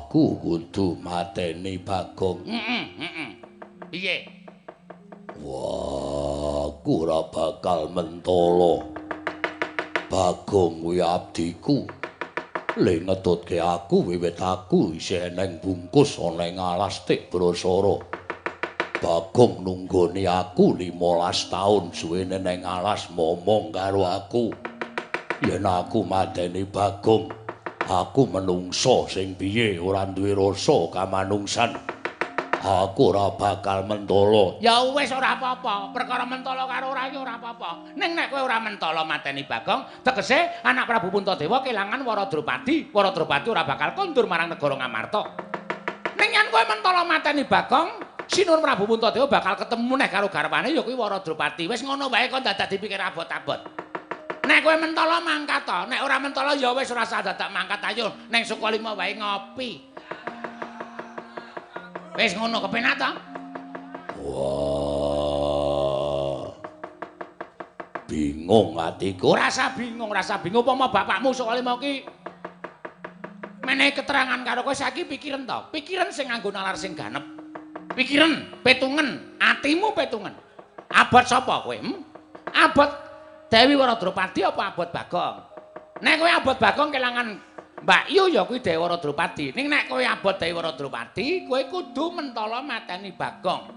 Aku kudu mateni Bagong. Heeh, Piye? Wah, aku ora bakal mentolo. Bagong kuwi abdiku. Le ngetutke aku wiwit aku isih eneng bungkus ana ing alas Tik Brasara. Bagong nunggoni aku 15 taun suwene neng alas momong karo aku. Yen aku mateni Bagong, aku menungso sing piye ora duwe rasa kamanungsan. Aku ora bakal mentolo. Ya wis ora apa-apa, perkara mentolo karo ora iki ora apa-apa. Ning nek kowe ora mentolo mateni Bagong, tegese anak Prabu Puntadewa kelangan Wara Drupadi. Wara Drupadi ora bakal kondur marang negara Ngamarta. Ning yen kowe mentolo mateni Bagong, Sinuwun Prabu Puntadewa bakal ketemu neh karo garwane ya kuwi Wara Drupadi. Wis ngono wae kok dadak dipikir abot-abot. Nek kowe mentolo mangkat to, nek ora mentolo ya wis ora usah dadak mangkat, ayo ning Sukalima wae ngopi. Wis ngono kepenak to? Wah. Bingung atiku. Ora usah bingung, ora usah bingung upama bapakmu Sukalima ki menehi keterangan karo kowe saiki pikiran to. Pikiran sing nganggo nalar sing ganep. Pikiran, petungen, atimu petungen. Abot sapa kowe? Abot Dewi Wara Drupadi apa abot Bagong? Nek kowe abot Bagong kelangan Mbak Yu ya kuwi Dewi Wara Drupadi. Ning nek kowe abot Dewi Wara Drupadi, kowe kudu mentolo mateni Bagong.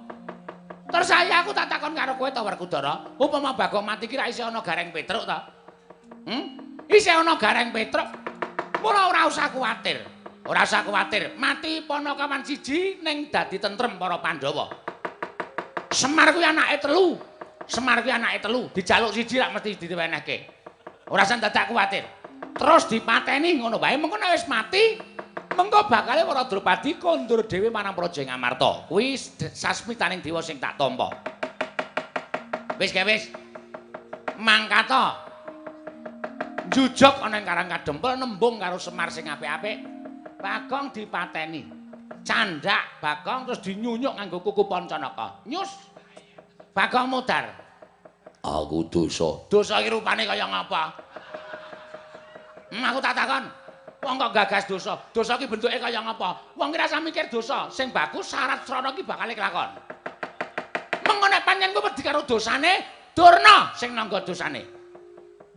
Terus saya aku tak takon karo kowe to Werkudara, upama Bagong mati ki ra isih ana Gareng Petruk to? Isih ana Gareng Petruk. Mula ora usah kuwatir. Ora usah kuwatir, mati Panakawan siji ning dadi tentrem para Pandhawa. Semar kuwi anake telu. Semar kuwi anake telu, dijaluk siji rak mesti diwenehke. Ora usah dadak kuwatir. Terus dipateni ngono wae, mengko nek wis mati, mengko bakale Wara Drupadi kondur dhewe marang Praja Ngamarta. Kuwi sasmitaning dewa sing tak tampa. Wis ge wis. Mangkata. Njujug ana ing Karang Kadempel nembung karo Semar sing apik-apik. Bagong dipateni. Candhak Bagong terus dinyunyuk nganggo kuku Pancanaka. Nyus. Bagong mudar. Aku dosa. Dosa iki rupane kaya ngapa? Aku tak takon. Wong kok gagas dosa? Dosa iki bentuke kaya ngapa? Wong ki rasa mikir dosa. Sing bagus syarat srana iki bakal kelakon. Mengko nek pancen kowe wedi karo dosane, Durna sing nangga dosane.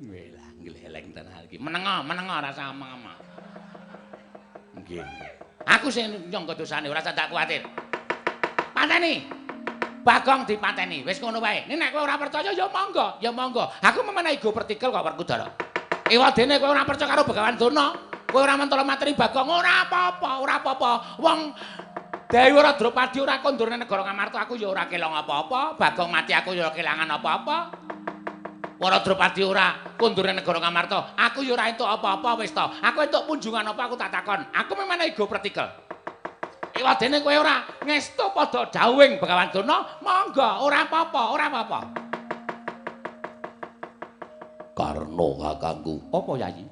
Welah, ngleleng tenan iki. Menengo, menengo rasa omong-omong. Nggih. Aku sing nyangga dosane, ora usah tak kuwatir. Pateni. Bagong dipateni. Wis ngono wae. Nek kowe ora percaya ya monggo, ya monggo. Aku memenehi go pertikel kok Werkudara. Ewadene kowe ora percaya karo Begawan Durna, kowe ora mentolo mateni Bagong, ora apa-apa, ora apa-apa. Wong Dewi Wara Drupadi ora kondur nang negara Ngamarta, aku ya ora kelong apa-apa. Bagong mati aku ya ora kelangan apa-apa. Wara Drupadi ora kondur nang negara Ngamarta, aku ya ora entuk apa-apa wis to. Aku entuk punjungan apa aku tak takon. Aku memenehi go pertikel. Ewadene kowe ora ngestu padha dawuhing Begawan Durna, monggo, ora apa-apa, ora apa-apa. Karna kakangku. Apa Yayi?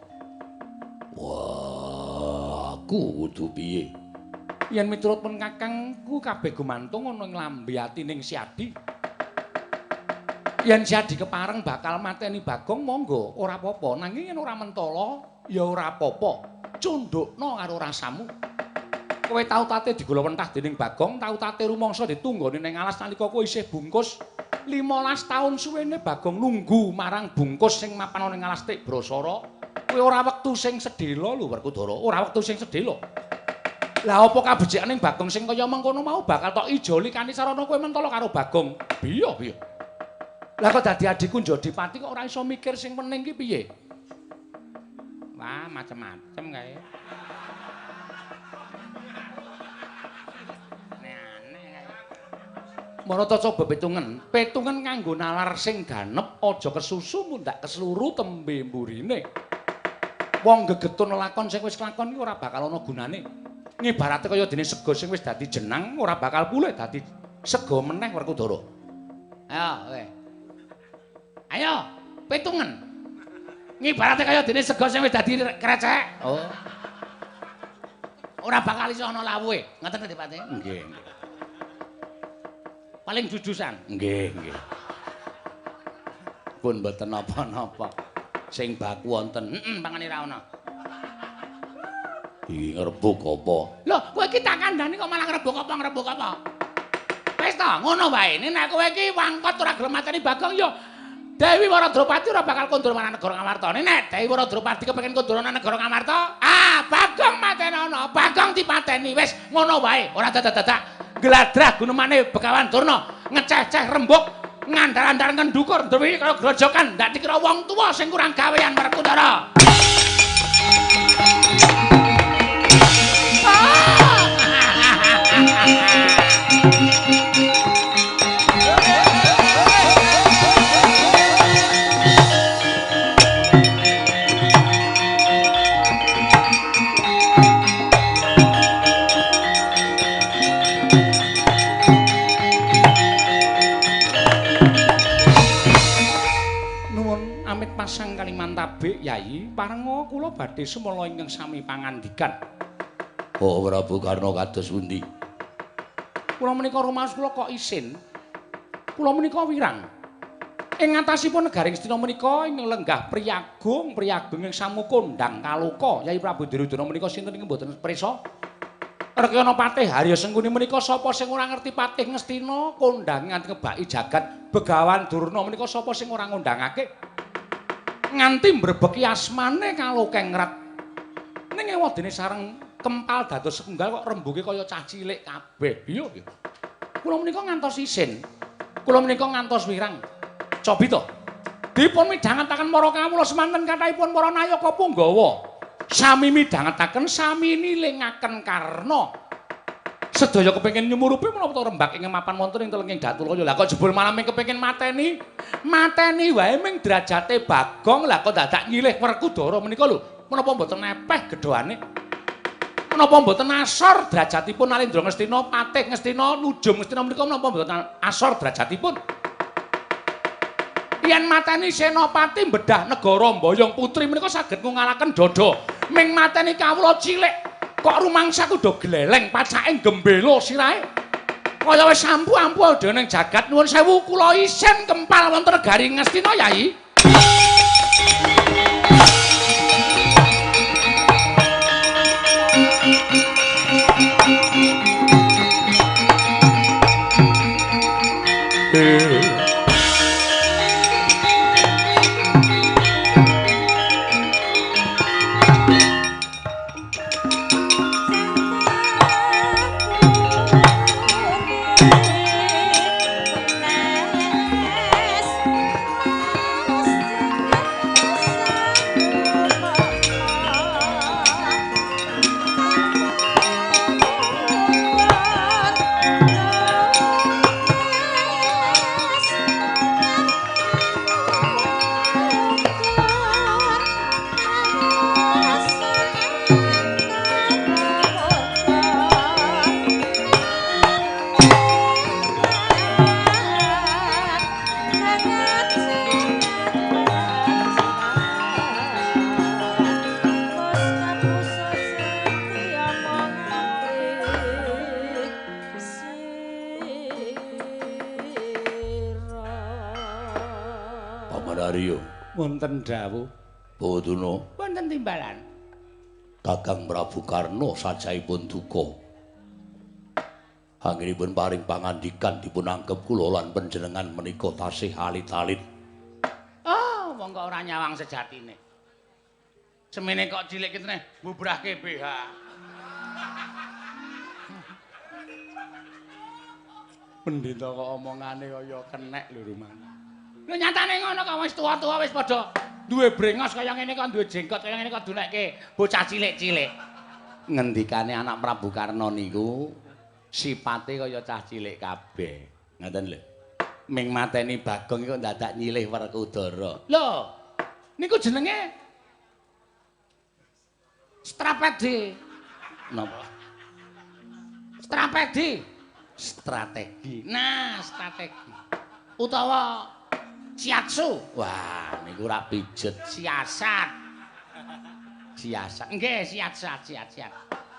Wah, aku kudu piye? Yen miturut pun kakangku kabeh gumantung ana ing lambe atining Siadi. Yen Siadi kepareng bakal mateni Bagong monggo, ora apa-apa. Nanging yen ora mentolo ya ora apa-apa. Cundukno karo rasamu. Kowe tau tate digulawentah dening Bagong, tau tate rumangsa ditunggoni ning alas nalika kowe isih bungkus. 15 taun suwene Bagong nunggu marang bungkus sing mapan ana ning alas Tik Brasara. Kowe ora wektu sing sedhela lho Werkudara, ora wektu sing sedhela. Lah apa kabecikan ning Bagong sing kaya mengkono mau bakal tok ijoli kanthi sarana kowe mentolo karo Bagong? Piye piye? Lah kok dadi adikku Njodipati kok ora iso mikir sing wening ki piye? Wah, macem-macem kae. Marata coba petungen, petungen nganggo nalar sing ganep, aja kesusu mundak kesluru tembe mburine. Wong gegetun lakon sing wis kelakon iki ora bakal ana gunane. Ngibarate kaya dene sega sing wis dadi jenang ora bakal pulih dadi sega meneh Werkudara. Ayo kowe. Ayo, petungen. Ngibarate kaya dene sega sing wis dadi krecek. Oh. Ora bakal iso ana lawuhe. Ngoten to, Pak? Nggih, nggih. Paling jujusan. Nggih, nggih. Pun mboten napa-napa. Sing baku wonten, heeh, pangane ra ana. Iki ngrebuk apa? Lho, kowe iki tak kandhani kok malah ngrebuk apa ngrebuk apa? Wis ta, ngono wae. Nek kowe iki wangkot ora gelem mateni Bagong ya Dewi Waradropati ora bakal kondur marang negara Ngamarta. Nek Dewi Waradropati kepengin kondur nang negara Ngamarta, ah Bagong matenono, Bagong dipateni. Wis ngono wae, ora dadak-dadak gladrah gunemane Begawan Durna, ngeceh-ceh rembug, ngandar-andar ngendukur duwe kaya grojokan, ndak dikira wong tuwa sing kurang gawean Werkudara. Pasang kaliman tabik Yai, parenga kula badhe sumala ingkang sami pangandikan. Oh Prabu Karna kados pundi? Kula menika rumaos kula kok isin. Kula menika wirang. Ing ngatasipun negari Ngastina menika ing lenggah priyagung, priyagung ing samukondang kaloka. Yai Prabu Duryudana menika sinten ing mboten prisa? Rekyana Patih Harya Sengkuni menika sapa sing ora ngerti Patih Ngastina kondang nganti ngebaki jagat Begawan Durna menika sapa sing ora ngundangake? Nganti mbrebeki asmane kalokengrat. Ning ewadene sareng kempal dados setunggal kok rembuge kaya cah cilik kabeh. Iya, iya. Kula menika ngantos isin. Kula menika ngantos wirang. Cobi to. Dipun midhangetaken para kawula semanten kathahipun para nayaka punggawa. Sami midhangetaken, sami nilingaken Karna. Sedaya kepengin nyumurupi menapa to rembak ing mapan wonten ing telenging Datulaya. Lah kok jebul malah ming kepengin mateni. Mateni wae ming derajate Bagong, lah kok dadak nyilih Werkudara menika lho. Menapa mboten nepeh gedhoane? Menapa mboten asor derajatipun Nalendra Ngastina, Patih Ngastina, Nujum Ngastina menika menapa mboten asor derajatipun? Yen mateni senopati bedah negara mboyong putri menika saged ngungalaken dada. Ming mateni kawula cilik kok rumangsaku do gleleng pacake gembelo sirahe. Kaya wis ampu-ampu dene ning jagat. Nuwun sewu kula isin kempal wonten negari Ngastina Yai. Wonten dawuh Boduna, wonten timbalan Kakang Prabu Karna sajaipun duka. Anggenipun paring pangandikan dipun anggep kula lan panjenengan menika tasih alit-alit. Oh, wong kok ora nyawang sejatine. Semene kok cilik kitene mbubrahke BH. Pendeta kok omongane kaya kenek lho rumane. Lho nyatane ngono kok wis tuwa-tuwa wis padha duwe brengos kaya ngene kok duwe jenggot kaya ngene kok dunekke bocah cilik-cilik. Ngendikane anak Prabu Karna niku sipate kaya cah cilik kabeh. Ngoten lho. Ming mateni Bagong iku dadak nyilih Werkudara. Lho, niku jenenge strategi. Napa? Strategi. Strategi. Nah, strategi. Utawa siatsu. Wah, niku ora pijet. Siasat. Siasat. Nggih, siat-siat, siat-siat.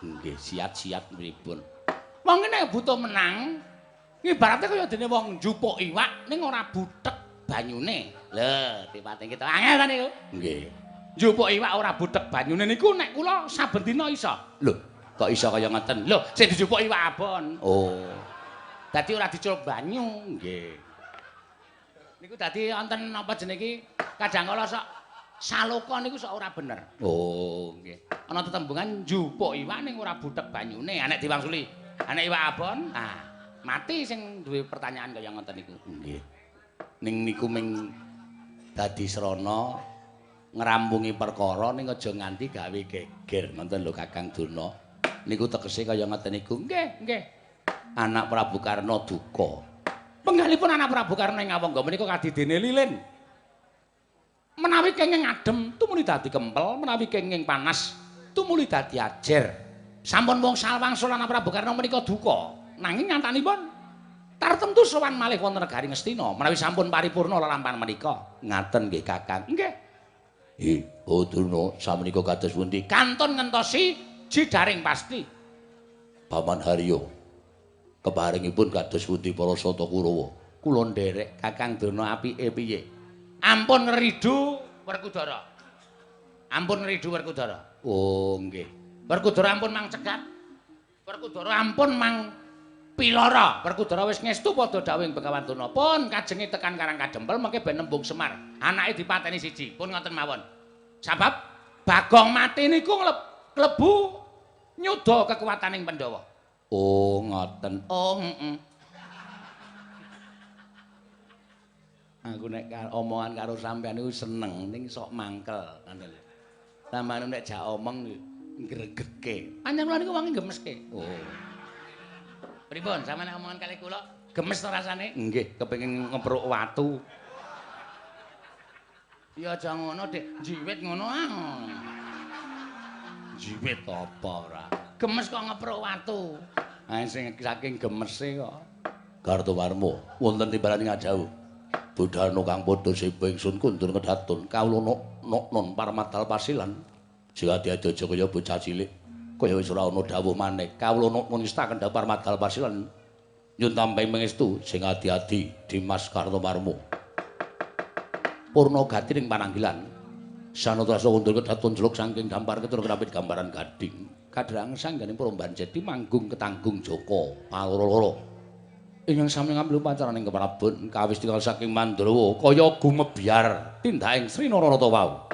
Nggih, siat-siat pripun? Wong ngene butuh menang. Ibarate kaya dene wong njupuk iwak ning ora butek banyune. Lho, dipate kita angel ta niku? Nggih. Njupuk iwak ora butek banyune niku nek kula saben dina iso. Lho, kok iso kaya ngoten? Lho, sing dijupuk iwak abon. Oh. Dadi ora diculuk banyu. Nggih. Niku dadi wonten napa jenenge iki kadang kala sok saloka niku sok ora bener. Oh, nggih. Ana tetembungan njupuk iwak ning ora butek banyune, nek diwangsuli. Nek iwak abon, ah, mati sing duwe pertanyaan kaya ngoten niku. Nggih. Ning niku ming dadi srana ngrampungi perkara ning aja nganti gawe geger ngoten lho Kakang Durna. Niku tegese kaya ngoten niku. Nggih, nggih. Anak Prabu Karna duka. Penggalipun anak Prabu Karna ing Awangga menika kadidene lilin. Menawi kenging adem tumuli dadi kempel, menawi kenging panas tumuli dadi ajer. Sampun wong wangsul anak Prabu Karna menika duka. Nanging nyatanipun tartemtu sowan malih wonten negari Ngastina menawi sampun paripurna lelampahan menika. Ngaten nggih Kakang. Nggih. Oh Durna, samenika kados pundi? Kantun ngentosi jidaring pasti. Paman Haryo, keparingipun kados pundi para Sata Kurawa? Kula nderek Kakang Durna apike piye? Ampun ngridu Werkudara. Ampun ngridu Werkudara. Oh nggih. Werkudara ampun mang cegat. Werkudara ampun mang pilara. Werkudara wis ngestu padha dawuhing Begawan Durna. Pun kajenge tekan Karang Kadempel mengke ben nembung Semar. Anake dipateni siji. Pun ngoten mawon. Sabab Bagong mati niku klebu nyuda kekuataning Pandhawa. Oh ngoten. Oh heeh. Aku nek omongan karo sampean niku seneng ning sok mangkel ngoten lho. Tambahane nek jak omong ngregeke. Pancen kula niku wonge gemeske. Oh. Pripun sampeyan nek omongan kalih kula gemes to rasane? Nggih, kepengin ngepruk watu. Ya aja ngono, Dik. Jiwit ngono ah. Jiwit apa ora? Gemes kok ngepruk watu. Ha sing saking gemese kok. Kartowarma wonten timbalan ngajauh. Budhana kang padha seba ingsun kundur kedatun kawula nok-non parmadal pasilan. Sing adi-adi aja kaya bocah cilik. Kaya wis ora ana dawuh maneh. Kawula nok-non istaken dawuh parmadal pasilan. Nyun tamping pangestu sing adi-adi Dimas Kartowarma. Purna gati ing pananggilan. Sanata kundur kedatun jeluk saking dampar ketur kerapit gambaran gading. Kadrang sangganing Promban Jeti manggung ketanggung Joko paloro-loro. Ingkang sami ngambil pacaran ing keprabon kawis tinggal saking Mandrawa kaya gumebyar tindaking Sri Nararata wau.